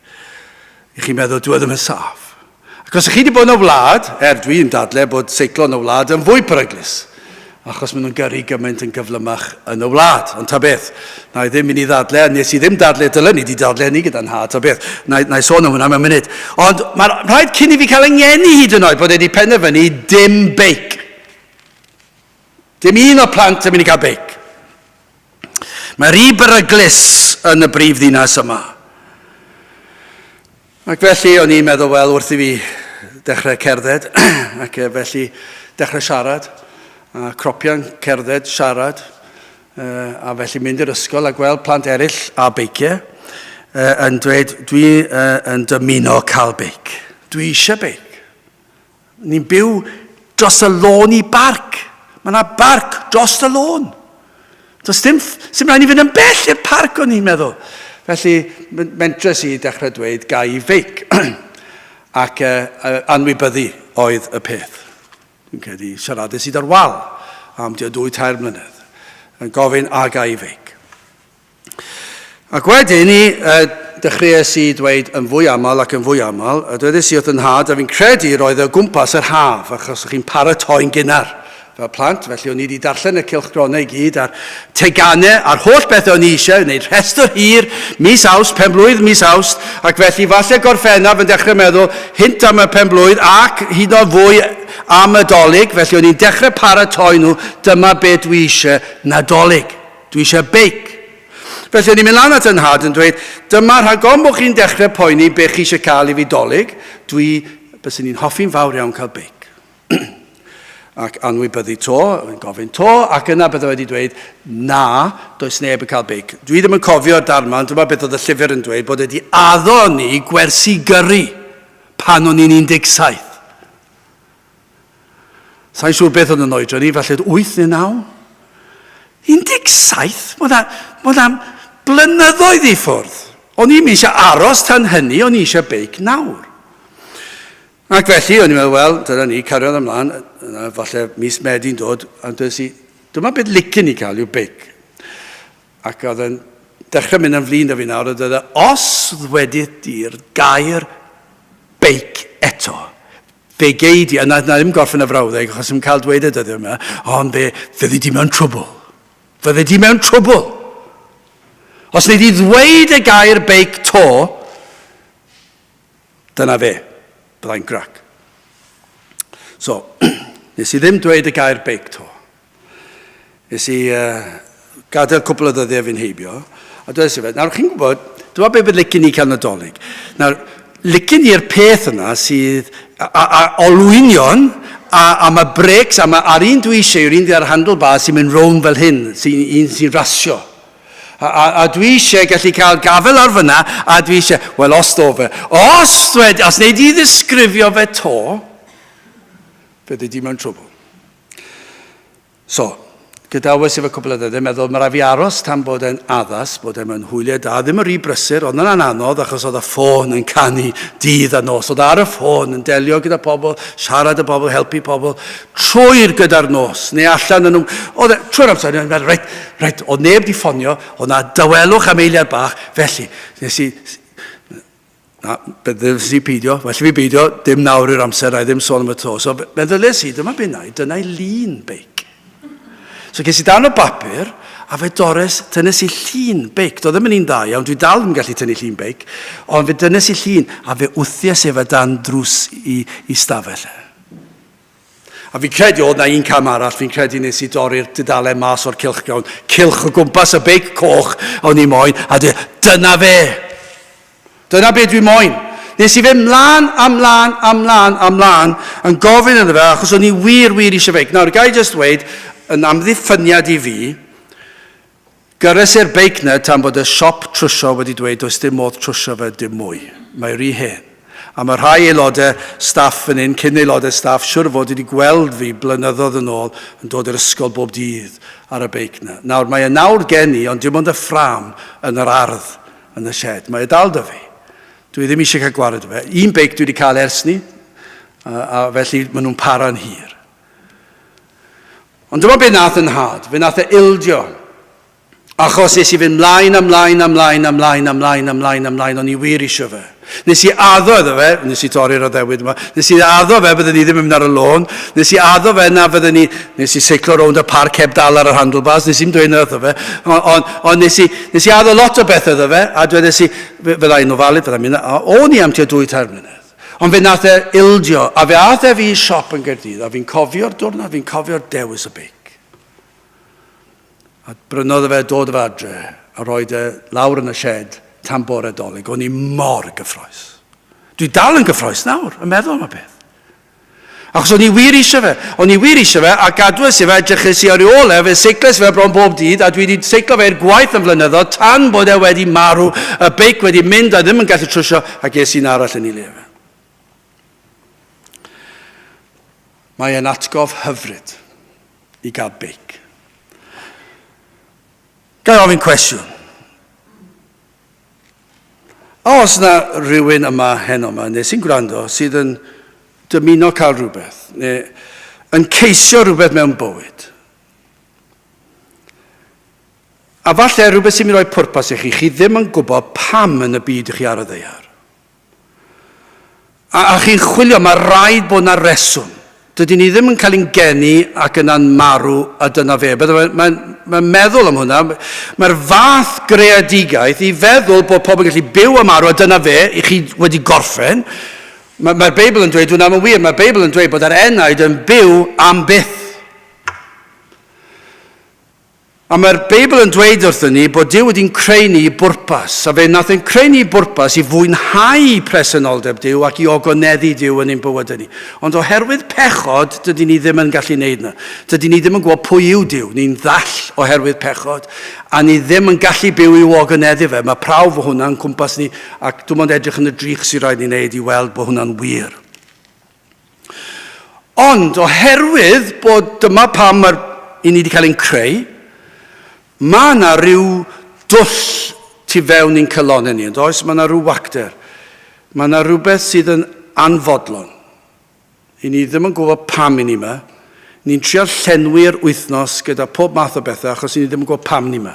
i chi'n meddwl, dyw e ddim yn saff. Ac os ych chi wedi bod yn y wlad, er dwi'n dadle bod seiclo yn y wlad yn fwy peryglus, achos maen nhw'n gyrru gymaint yn gyflymach yn y wlad. Ond ta beth, na i ddim mynd i ddadle, a nes i ddim dadle, dylen ni wedi dadle hynny gyda'n nhad, ta beth, na, na i sôn am hwnna mewn munud. Ond mae'n rhaid cyn i fi cael yng ngeni hyd yn oed bod e wedi penderfynu dim beic. Dim un o'r plant yn mynd i gael beic. Mae rhy beryglus yn y brif ddinas yma. Ac felly o'n i'n meddwl, wel, wrth i fi dechrau cerdded, ac felly dechrau siarad, a cropian cerdded, siarad, a felly mynd i'r ysgol a gweld plant eraill a beiciau, yn dweud, dwi yn dymuno cael beic. Dwi eisiau beic. Ni'n byw dros y lôn i barc. Mae yna barc dros y lôn. Does dim, sy'n rhaid i fynd yn bell i'r parc o'n i'n meddwl. Felly, mentres i dechrau dweud, ga i feic. Ac uh, anwybyddu oedd y peth. Dwi'n credu siaradus i da'r wal am tua dwy tair mlynedd. Yn gofyn a ga i feic. Ac wedyn ni, dechreuais i dweud yn fwy aml ac yn fwy aml, a dwedais i wrth 'y nhad, a fi'n credu roedd e o gwmpas yr haf, achos o'ch chi'n paratoi'n gynnar fel plant, felly o'n i wedi darllen y cylchgronau i gyd, a'r teganau, a'r holl bethau o'n i eisiau, wneud rhestr hir, mis Awst, pen-blwydd mis Awst, ac felly falle Gorffennaf yn dechrau meddwl hint am y pen-blwydd, ac hyd yn oed fwy am y Dolig, felly o'n i'n dechrau paratoi nhw, dyma be dwi eisiau Nadolig. Dwi eisiau beic. Felly o'n i'n mynd lan at 'y nhad yn dweud, dyma rhag ofn bod chi'n dechrau poeni be chi eisiau cael i fi dolig, dwi, byswn i'n hoffi'n fawr iawn cael beic. Ac anwybyddu to, yn gofyn to, ac yna bydde wedi dweud, na, does neb yn cael beic. Dwi ddim yn cofio'r darn 'ma, ond dyma beth oedd y llyfr yn dweud, bod wedi addo ni gwersi gyrru pan o'n i'n 17. Sa'n siŵr beth oedd yn oedran i, falle 8 neu 9. 17? Mae hwnna blynyddoedd i ffwrdd. O'n i'n eisiau aros tan hynny, o'n i eisiau beic nawr. Ac felly, o'n i'n meddwl, wel, dyna ni, cariodd ymlaen, yna, falle mis Medi'n dod, a dweud i, dyma beth licen i cael yw beic. Ac oedd yn dechrau mynd yn flin da fi nawr, a dweud, e, os ddwedydd di'r gair beic eto, Fe gei di, a na, na ddim gorffen y frawddeg, achos ddim cael dweud y dyddiau yma, ond fe fyddi di mewn trwbl. Fyddi di mewn trwbl. Os wnei di ddweud y gair beic to, dyna fe, byddai'n grac. So, nes i ddim dweud y gair beic to. Nes i uh, gadael cwpl o ddyddiau fi'n heibio, A dweud i fe, nawr chi'n gwybod, dyma beth bydd licen i cael Nadolig. Nawr, licen i'r peth yna sydd, a, a, a olwynion, a, a mae breaks, a mae, a'r un dwi eisiau yw'r un ar handlebar sy'n mynd rownd fel hyn, sy'n un sy'n rasio. A, a, a dwi eisiau gallu cael gafel ar fyna, a dwi eisiau, wel os do fe, os dwed, os wnei di ddisgrifio fe to, fyddi di mewn trwbl. So, gadawes i fe cwpl o ddyddiau, meddwl, mae rhaid fi aros tan bod e'n addas, bod e mewn hwyliau da, ddim yn rhy brysur, oedd yna'n anodd achos oedd y ffôn yn canu dydd a nos, oedd ar y ffôn yn delio gyda pobl, siarad â pobl, helpu pobl, trwy'r gyda'r nos, neu allan yn... Oedd e, trwy'r amser, o'n meddwl, reit, reit, oedd neb di ffonio, oedd na dawelwch am eiliad bach, felly, nes i, Na, meddyliais i peidio, well i fi beidio, dim nawr yw'r amser, na i ddim sôn am y to. So meddyliais i, dyma beth na i, dyna i lun beic. So ces i dan o bapur, a fe dores, tynnes i llun beic. Doedd ddim yn un dda iawn, dwi dal ddim yn gallu tynnu llun beic, ond fe dynnes i llun, a fe wthies e fe dan drws i, i stafell e. A fi'n credu oedd na un cam arall, fi'n credu nes i dorri'r dudalen mas o'r cylchgrawn, cylch o gwmpas y beic coch o'n i moyn, a dwi, dyna fe! Dyna be dwi moyn. Nes i fynd mlaen a mlaen a mlaen a mlaen yn gofyn iddo fe, achos o'n i wir, wir eisiau beic. Nawr, gai jyst dweud, yn amddiffyniad i fi, Gyrres i'r beic 'na tan bod y siop trwsio wedi dweud does dim modd trwsio fe dim mwy. Mae rhy hen. A mae rhai aelodau staff fan hyn, cyn aelodau staff, siwr o fod wedi gweld fi blynyddoedd yn ôl yn dod i'r ysgol bob dydd ar y beic 'na. Nawr, mae e nawr gen i, ond dim ond y ffrâm yn yr ardd yn y shed. Mae e dal 'da fi. Dwi ddim eisiau cael gwared o fe. Un beic dwi wedi cael ers 'ny, a, a felly maen nhw'n para'n hir. Ond dyma be nath yn nhad, fe nath e ildio. Achos nes i fynd mlaen a mlaen a mlaen a mlaen a mlaen a mlaen a mlaen, o'n i wir eisiau fe. Nes i addo iddo fe, nes i torri'r addewid yma, nes i addo fe bydden ni ddim yn mynd ar y lôn, nes i addo fe na fydden ni, nes i seiclo rownd y parc heb dal ar yr handlebars, nes i'm dweud na wrtho fe, ond on, on nes, i, nes i addo lot o bethau iddo fe, a dwedes i, fydda i'n ofalu, fydda i'n mynd, a o'n i am tua dwy tair mlynedd. Ond fe nath e ildio, a fe ath e fi i siop yn Gaerdydd, a fi'n cofio'r diwrnod, fi'n cofio'r dewis y beic. A brynodd e fe, dod e fe adre, a roed e lawr yn y shed tan bore dolyg. O'n i mor gyffroes. Dwi dal yn gyffroes nawr, yn meddwl am y peth. Achos o'n i wir eisiau fe. O'n i wir eisiau fe, a gadwes i fe, edryches i ar ei ôl e, fe seicles fe bron bob dydd, a dwi wedi seiclo fe i'r gwaith am flynyddoedd, tan bod e wedi marw, y beic wedi mynd a ddim yn gallu trwsio, a ges un arall yn ei le fe. Mae e'n atgof hyfryd i gael beic. Ga i ofyn cwestiwn? A oes yna rhywun yma heno yma, neu sy'n gwrando, sydd yn dymuno cael rhywbeth, neu yn ceisio rhywbeth mewn bywyd? A falle rhywbeth sy'n mynd i roi pwrpas i chi, chi ddim yn gwybod pam yn y byd i chi ar y ddaear. A, a chi'n chwilio, mae rhaid bod yna reswm. Dydyn ni ddim yn cael ein geni ac yna'n marw a dyna fe. Mae'n mae, mae meddwl am hwnna. Mae'r fath greadigaeth i feddwl bod pobl yn gallu byw a marw a dyna fe, i chi wedi gorffen. Mae'r mae Beibl yn dweud hwnna yn wir. Mae'r Beibl yn dweud bod yr enaid yn byw am byth. A mae'r Beibl yn dweud wrthyn ni bod Duw wedi'n creu ni i bwrpas, a fe wnaeth e'n creu ni i bwrpas i fwynhau presenoldeb Duw ac i ogoneddu Duw yn ein bywydau ni. Ond oherwydd pechod, dydyn ni ddim yn gallu wneud 'na. Dydyn ni ddim yn gwybod pwy yw Duw, ni'n ddall oherwydd pechod, a ni ddim yn gallu byw i'w ogoneddu fe. Mae prawf o hwnna yn cwmpas ni, ac dim ond edrych yn y drych sy'n rhaid ni wneud i weld bod hwnna'n wir. Ond oherwydd bod dyma pam mae'r, i ni wedi cael ein creu, mae yna rhyw dwll tu fewn i'n calonnau ni, yn does? Mae yna rhyw wacter. Mae yna rhywbeth sydd yn anfodlon. I ni ddim yn gwybod pam i ni yma. Ni'n trial llenwi'r wythnos gyda pob math o bethau achos i ni ddim yn gwybod pam ni yma.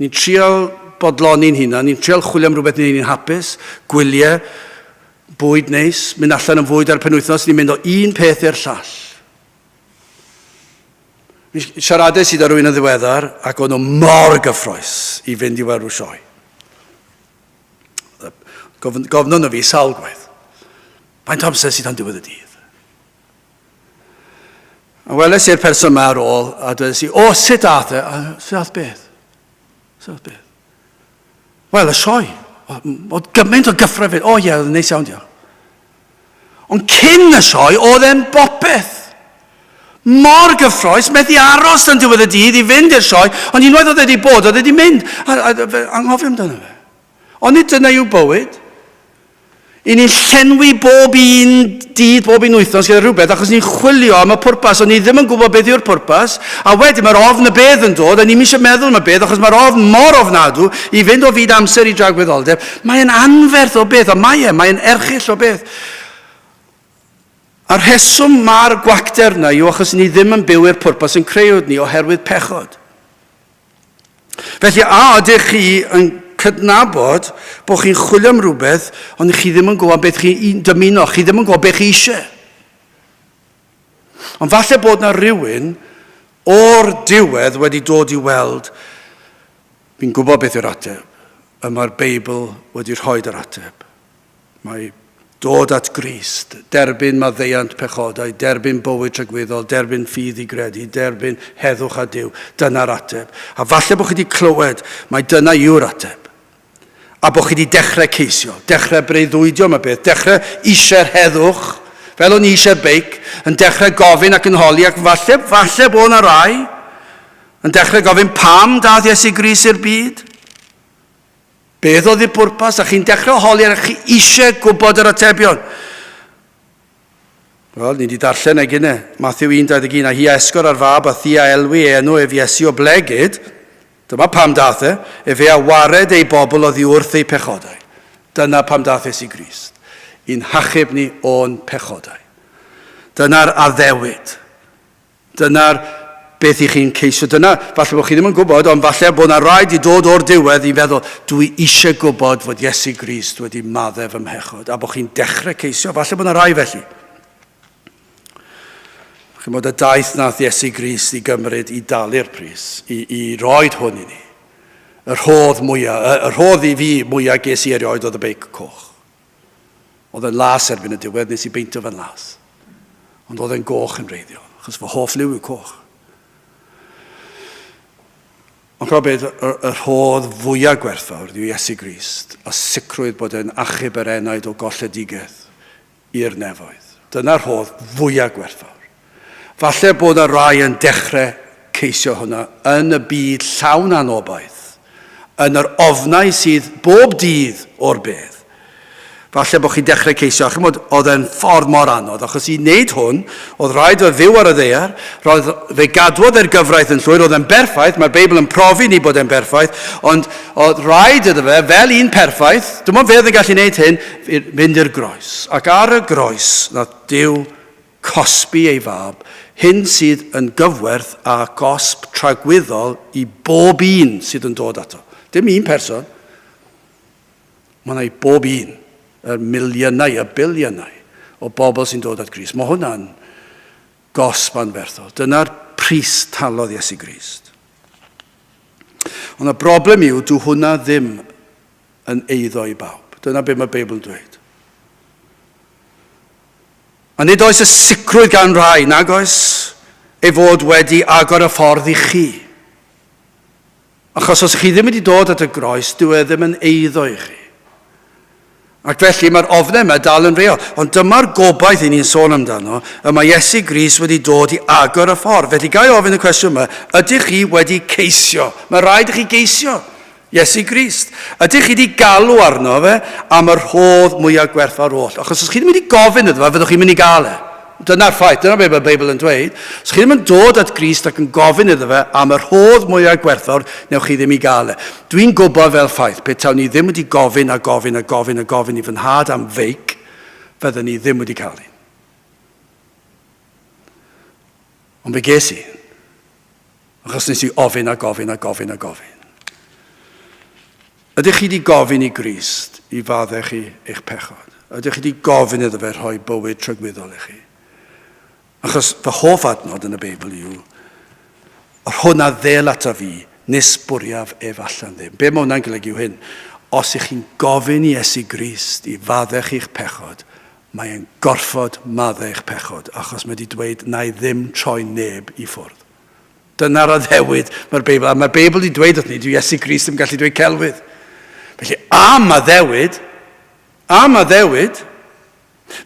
Ni'n trial bodloni'n hunan, ni'n trial chwilio am rhywbeth ni'n ni'n hapus, gwyliau, bwyd neis, mynd allan am fwyd ar y penwythnos, ni'n mynd o un peth i'r llall. Mi siaradais i 'da rhywun yn ddiweddar ac o'n nhw mor gyffroes i fynd i weld rhyw sioe. Gofyn, gofnon nhw fi sawl gwaith. Faint o amser sydd tan diwedd y dydd? A weles i'r person yma ar ôl a dwedes i, o, sut ath e? A, sut ath beth? Sut ath beth? Wel, y sioe. Oedd gymaint o gyffro hefyd. O ie, oedd yn neis iawn, diolch. Ond cyn y sioe, oedd e'n bopeth. Mor gyffroes, methu aros tan diwedd y dydd i fynd i'r sioe, ond unwaith oedd e wedi bod, oedd e wedi mynd. A, a, a anghofio amdano fe. Ond nid dyna yw bywyd. I ni'n llenwi bob un dydd, bob un wythnos gyda rhywbeth, achos ni'n chwilio am y pwrpas, ond ni ddim yn gwybod beth yw'r pwrpas, a wedyn mae'r ofn y bedd yn dod, a ni'n eisiau meddwl am y bedd, achos mae'r ofn mor ofnadw i fynd o fyd amser i dragwyddoldeb. Mae'n anferth o beth, a mae e, mae'n erchyll o beth. A'r rheswm mae'r gwacter yna yw achos ni ddim yn byw i'r pwrpas yn creuwyd ni oherwydd pechod. Felly, a ydych chi yn cydnabod bod chi'n chwilio am rhywbeth, ond chi ddim yn gwybod beth chi'n dymuno, chi ddim yn gwybod beth chi eisiau. Ond falle bod na rhywun o'r diwedd wedi dod i weld, fi'n gwybod beth yw'r ateb, y mae'r Beibl wedi rhoi yr ateb. Mae dod at Grist, derbyn maddeuant pechodau, derbyn bywyd tragwyddol, derbyn ffydd i gredu, derbyn heddwch â Duw, dyna'r ateb. A falle bod chi wedi clywed mai dyna yw'r ateb. A bod chi wedi dechrau ceisio, dechrau breuddwydio am y beth, dechrau eisiau'r heddwch, fel o'n i eisiau'r beic, yn dechrau gofyn ac yn holi, ac falle, falle bod yna rai yn dechrau gofyn pam dath Iesu Grist i'r byd. Beth oedd y pwrpas? A chi'n dechrau holi a chi eisiau gwybod yr atebion. Wel, ni wedi darllen ag yna. Matthew 1:21, a hi a esgor ar fab, a thi a elwi ei enw ef Iesu o blegid. Dyma pam dath e, efe a wared ei bobl oddi wrth eu pechodau. Dyna pam dath Iesu Grist, i'n hachub ni o'n pechodau. Dyna'r addewid. Dyna'r beth i chi'n ceisio. Dyna, falle bod chi ddim yn gwybod, ond falle bod yna rhaid i dod o'r diwedd i feddwl, dwi eisiau gwybod fod Iesu Grist wedi maddef fy mhechod, a bod chi'n dechrau ceisio. Falle bod yna rai felly. Chi'n bod y daith nath Iesu Grist i gymryd i dalu'r pris, i, i roed hwn i ni. Y rhodd mwyaf, y, y rhodd i fi mwyaf ges i erioed oedd y beic coch. Oedd e'n las erbyn y diwedd, nes i beintio fe'n las. Ond oedd e'n goch yn wreiddiol, achos fy hoff liw yw coch. Ond chwa beth, y, y rhodd fwyaf gwerthfawr yw Iesu Grist, a sicrwydd bod e'n achub yr enaid o golledigaeth i'r nefoedd. Dyna'r rhodd fwyaf gwerthfawr. Falle bod y rai yn dechrau ceisio hwnna yn y byd llawn anobaith, yn yr ofnau sydd bob dydd o'r bedd. Falle bod chi'n dechrau ceisio, a chymod, oedd e'n ffordd mor anodd, achos i wneud hwn, oedd rhaid fe fyw ar y ddaear, roedd, fe gadwodd e'r gyfraith yn llwyr, oedd e'n berffaith, mae'r Beibl yn profi ni bod e'n berffaith, ond oedd rhaid iddo fe, fel un perffaith, dim ond fe oedd yn gallu gwneud hyn, fynd i'r groes. Ac ar y groes, nath Duw cosbi ei fab, hyn sydd yn gyfwerth â gosb tragwyddol i bob un sydd yn dod ato. Dim un person. Mae yna i bob un, y miliynau, y biliynau o bobl sy'n dod at Grist. Mae hwnna'n gosb anferthol. Dyna'r pris talodd Iesu Grist. Ond y broblem yw, dw hwnna ddim yn eiddo i bawb. Dyna beth mae'r Beibl yn dweud. A nid oes y sicrwydd gan rai, nag oes, ei fod wedi agor y ffordd i chi. Achos os chi ddim wedi dod at y groes, dyw e ddim yn eiddo i chi. Ac felly mae'r ofnau yma dal yn real. Ond dyma'r gobaith i ni'n sôn amdano, y mae Iesu Grist wedi dod i agor y ffordd. Felly ga i ofyn y cwestiwn yma, ydych chi wedi ceisio? Mae rhaid i chi geisio. Iesu Grist. Ydych chi wedi galw arno fe am y rhodd mwyaf gwerthfawr oll? Achos os chi ddim wedi gofyn iddo fe, fyddwch chi'n mynd i gael e. Dyna'r ffaith, dyna beth mae'r Beibl yn dweud. Os chi ddim yn dod at Grist ac yn gofyn iddo fe am y rhodd mwyaf gwerthfawr, newch chi ddim i gael e. Dwi'n gwybod fel ffaith, pe tawn ni ddim wedi gofyn a gofyn a gofyn a gofyn i fy nhad am feic, fydden ni ddim wedi cael un. Ond fe ges i. Achos nes i ofyn a gofyn a gofyn a gofyn. Ydych chi wedi gofyn i Grist i faddau chi eich pechod? Ydych chi wedi gofyn iddo fe rhoi bywyd tragwyddol i chi? Achos fy hoff adnod yn y Beibl yw, yr hwn a ddel ata fi, nis bwriaf ef allan ddim. Be mae hwnna'n golygu yw hyn, os ych chi'n gofyn i Iesu Grist i faddau chi'ch pechod, mae e'n gorfod maddau eich pechod, achos mae wedi dweud, na i ddim troi neb i ffwrdd. Dyna'r addewid mae'r Beibl, a mae'r Beibl wedi dweud wrth ni, dyw Iesu Grist ddim yn gallu dweud celwydd. Felly, am addewid, am addewid,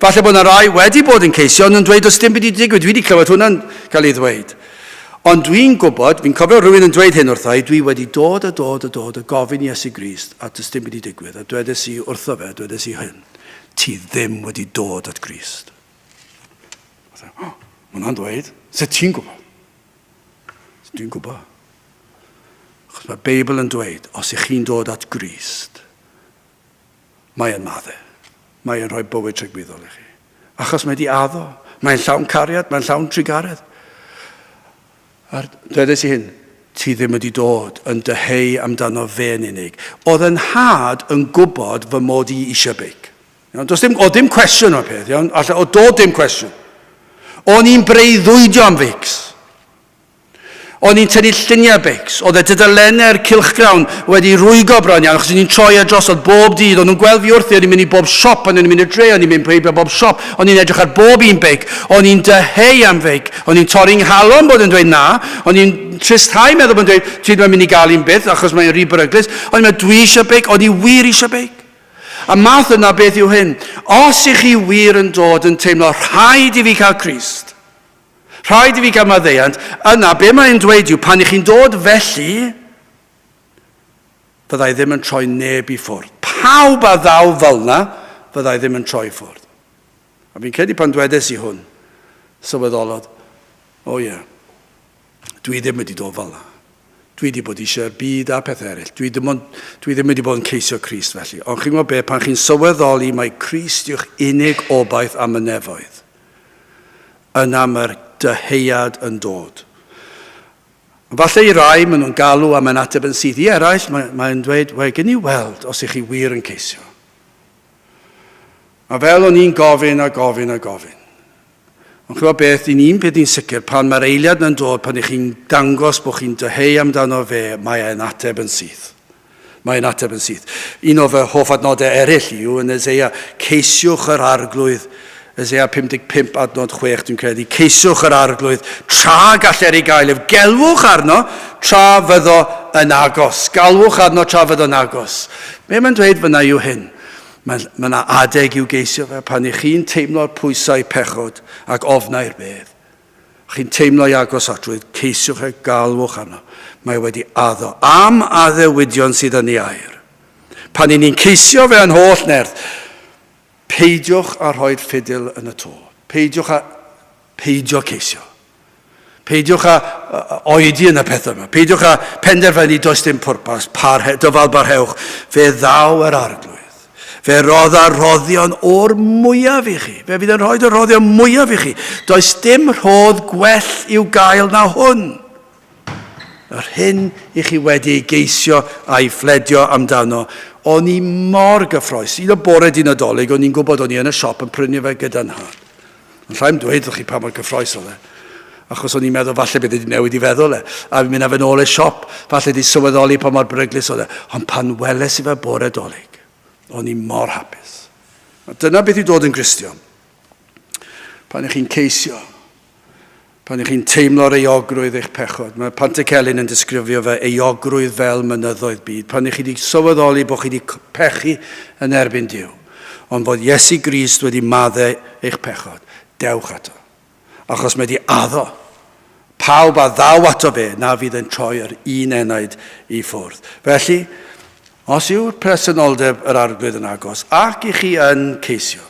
falle bod yna rai wedi bod yn ceisio ond yn dweud does dim byd wedi digwydd. Dwi wedi clywed hwnna'n cael ei ddweud. Ond dwi'n gwybod, fi'n cofio rhywun yn dweud hyn wrtha i, dwi wedi dod a dod a dod a gofyn i Iesu Grist a does dim byd wedi digwydd. A dwedes i wrtho fe, dwedes i hyn, ti ddim wedi dod at Grist. Oh, mae hwnna'n dweud, sut ti'n gwybod? Dwi'n gwybod. Achos mae'r Beibl yn dweud, os ych chi'n dod at Grist, mae e'n madde. Mae e'n rhoi bywyd tragwyddol i chi. Achos mae wedi addo. Mae'n llawn cariad, mae'n llawn trugaredd. A'r dwedes i hyn, ti ddim wedi dod yn dyheu amdano fe'n unig. Oedd yn nhad yn gwybod fy mod i eisiau beic. Iawn, does dim, o dim cwestiwn o'r peth, iawn? Alla, o dod dim cwestiwn. O'n i'n breuddwydio am feics. O'n i'n tynnu lluniau beics. Oedd y dudalennau'r cylchgrawn wedi rwygo bron iawn, achos o'n i'n troi e drosodd bob dydd. O'n nhw'n gweld fi wrthi, o'n i'n mynd i bob siop, o'n i'n mynd i'r dre, o'n i'n mynd heibio bob siop, o'n i'n edrych ar bob un beic. O'n i'n dyheu am feic. O'n i'n torri 'nghalon bod yn dweud na. O'n i'n tristhau meddwl bod yn dweud, ti ddim yn mynd i gael un byth, achos mae'n rhy beryglus. O'n i'n meddwl, dwi eisiau beic, o'n i wir eisiau beic. A math yna beth yw hyn. Os ych chi wir yn dod yn teimlo rhaid i fi cael Crist, rhaid i fi gael maddeuant, yna be mae'n dweud yw pan ych chi'n dod felly, fyddai ddim yn troi neb i ffwrdd. Pawb a ddaw fel yna, fyddai ddim yn troi i ffwrdd. A fi'n credu pan dwedes i hwn, sylweddolodd, o oh ie, yeah, dwi ddim wedi dod fel yna. Dwi wedi bod eisiau'r byd a pethau eraill. Dwi ddim, ond, dwi ddim wedi bod yn ceisio Crist felly. Ond chi'n gwybod be, pan chi'n sylweddoli mai Crist yw'ch unig obaith am y nefoedd, yna mae'r dyheuad yn dod. Falle i rai, maen nhw'n galw a mae'n ateb yn syth. I eraill, mae'n mae dweud, wel, gen i weld os ych chi wir yn ceisio. A fel o'n i'n gofyn a gofyn a gofyn. Ond chi'n gwybod beth, dyn un peth i'n sicr, pan mae'r eiliad na'n dod, pan ych chi'n dangos bod chi'n dyheu amdano fe, mae e'n ateb yn syth. Mae e'n ateb yn syth. Un o fy hoff adnodau eraill yw yn Eseia, ceisiwch yr arglwydd, Eseia 55 adnod 6 dwi'n credu, ceisiwch yr arglwydd, tra galler ei gael ef, gelwch arno, tra fyddo yn agos. Galwch arno tra fyddo yn agos. Be mae'n dweud fyna yw hyn? Mae yna adeg i'w geisio fe pan ych chi'n teimlo'r pwysau pechod ac ofnau'r bedd. Chi'n teimlo ei agosatrwydd, ceisiwch e, galwch arno. Mae wedi addo am addewidion sydd yn ei air. Pan i ni'n ceisio fe yn holl nerth, peidiwch â rhoi'r ffidil yn y to. Peidiwch â peidio ceisio. Peidiwch â oedi yn y pethau yma. Peidiwch â penderfynu does dim pwrpas, parhe, dyfal barhewch. Fe ddaw yr arglwydd. Fe rodda rhoddion o'r mwyaf i chi. Fe fydd yn rhoi y rhoddion mwyaf i chi. Does dim rhodd gwell i'w gael na hwn. Yr hyn i chi wedi ei geisio a'i phledio amdano. O'n i mor gyffroes. Un o bore di Nadolig, o'n i'n gwybod o'n i yn y siop yn prynu fe gyda nhad. Ond llai'm dweud wrth chi pa mor gyffroes oedd e. Achos o'n i'n meddwl falle bydd wedi newid i feddwl e. A fi'n mynd â fe nôl i'r siop, falle di sylweddoli pa mor beryglus oedd e. Ond pan weles i fe bore Dolig, o'n i mor hapus. A dyna beth yw dod yn Gristion. Pan ych chi'n ceisio, pan ych chi'n teimlo'r euogrwydd eich pechod. Mae Pantycelyn yn disgrifio fe euogrwydd fel mynyddoedd byd. Pan ych chi wedi sylweddoli bod chi wedi pechu yn erbyn Duw. Ond fod Iesu Grist wedi maddau eich pechod, dewch ato. Achos mae wedi addo. Pawb a ddaw ato fe, na fydd yn troi yr un enaid i ffwrdd. Felly, os yw'r presenoldeb yr arglwydd yn agos, ac i chi yn ceisio,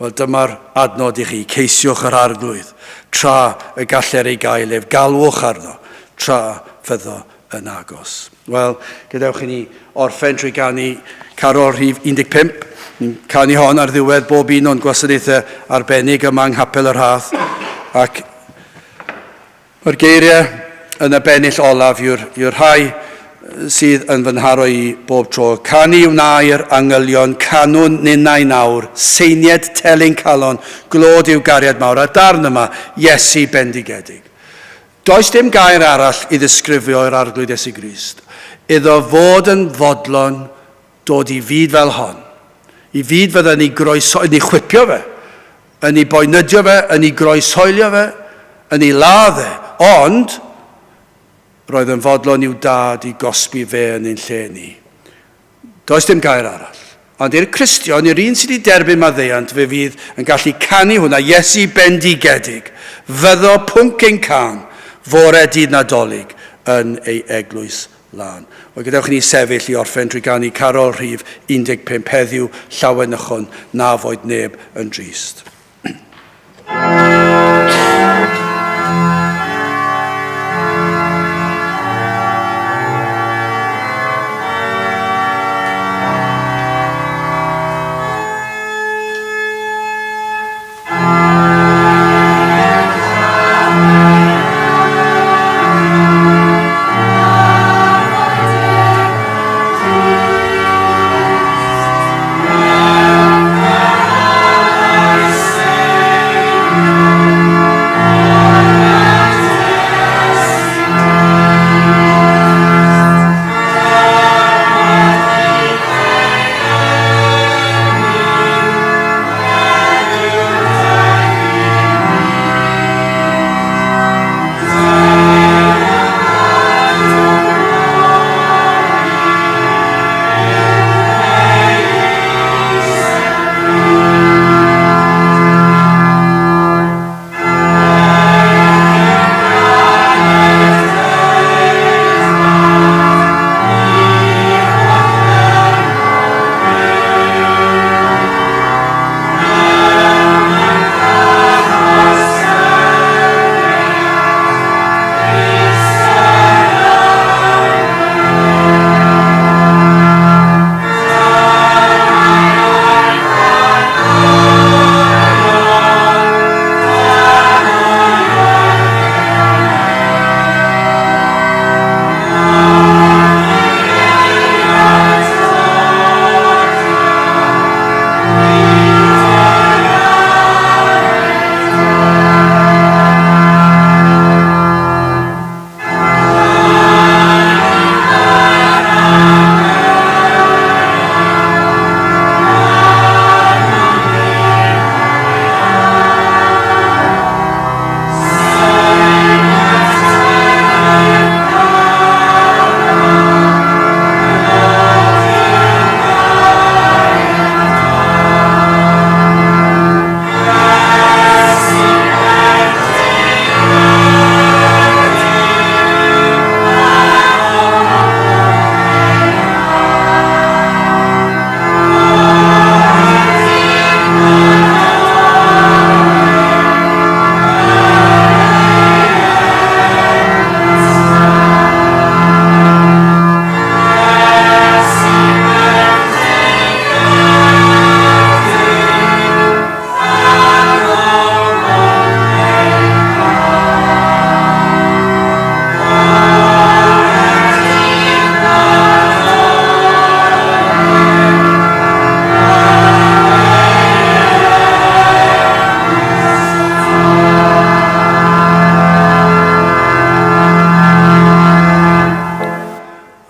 wel dyma'r adnod i chi, ceisiwch yr arglwydd, tra y galler ei gael ef, galwch arno, tra fyddo yn agos. Wel, gadewch i ni orffen trwy ganu carol rhif 15. Ni'n canu hon ar ddiwedd bob un o'n gwasanaethau arbennig yma yng Nghapel y Rhath. Ac mae'r geiriau yn y bennill olaf yw'r, yw rhai sydd yn fy nharo i bob tro. Canu wnâi'r angylion, canwn ninnau nawr, seinied telyn calon, glod yw gariad mawr. A darn yma, Iesu bendigedig. Does dim gair arall i ddisgrifio yr Arglwydd Iesu Grist. Iddo fod yn fodlon dod i fyd fel hon. I fyd fydda yn ei groeso, yn ei chwipio fe, yn ei boenydio fe, yn ei groeshoelio fe, yn ei ladd e. Ond, roedd yn fodlon i'w dad i gosbi fe yn ein lle ni. Does dim gair arall. Ond i'r Cristion, i'r un sydd wedi derbyn maddeuant, fe fydd yn gallu canu hwnna, Iesu bendigedig, fyddo pwnc ein cân, fore dydd Nadolig, yn ei eglwys lân. Wel, gadewch i ni sefyll i orffen trwy ganu carol rhif 15 heddiw, llawenychwn, na foed neb yn drist.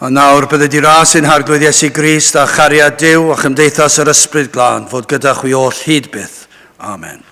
A nawr bydde di ras ein Harglwydd Iesu Grist a chariad Duw a chymdeithas yr Ysbryd Glân fod gyda chwi oll hyd byth. Amen.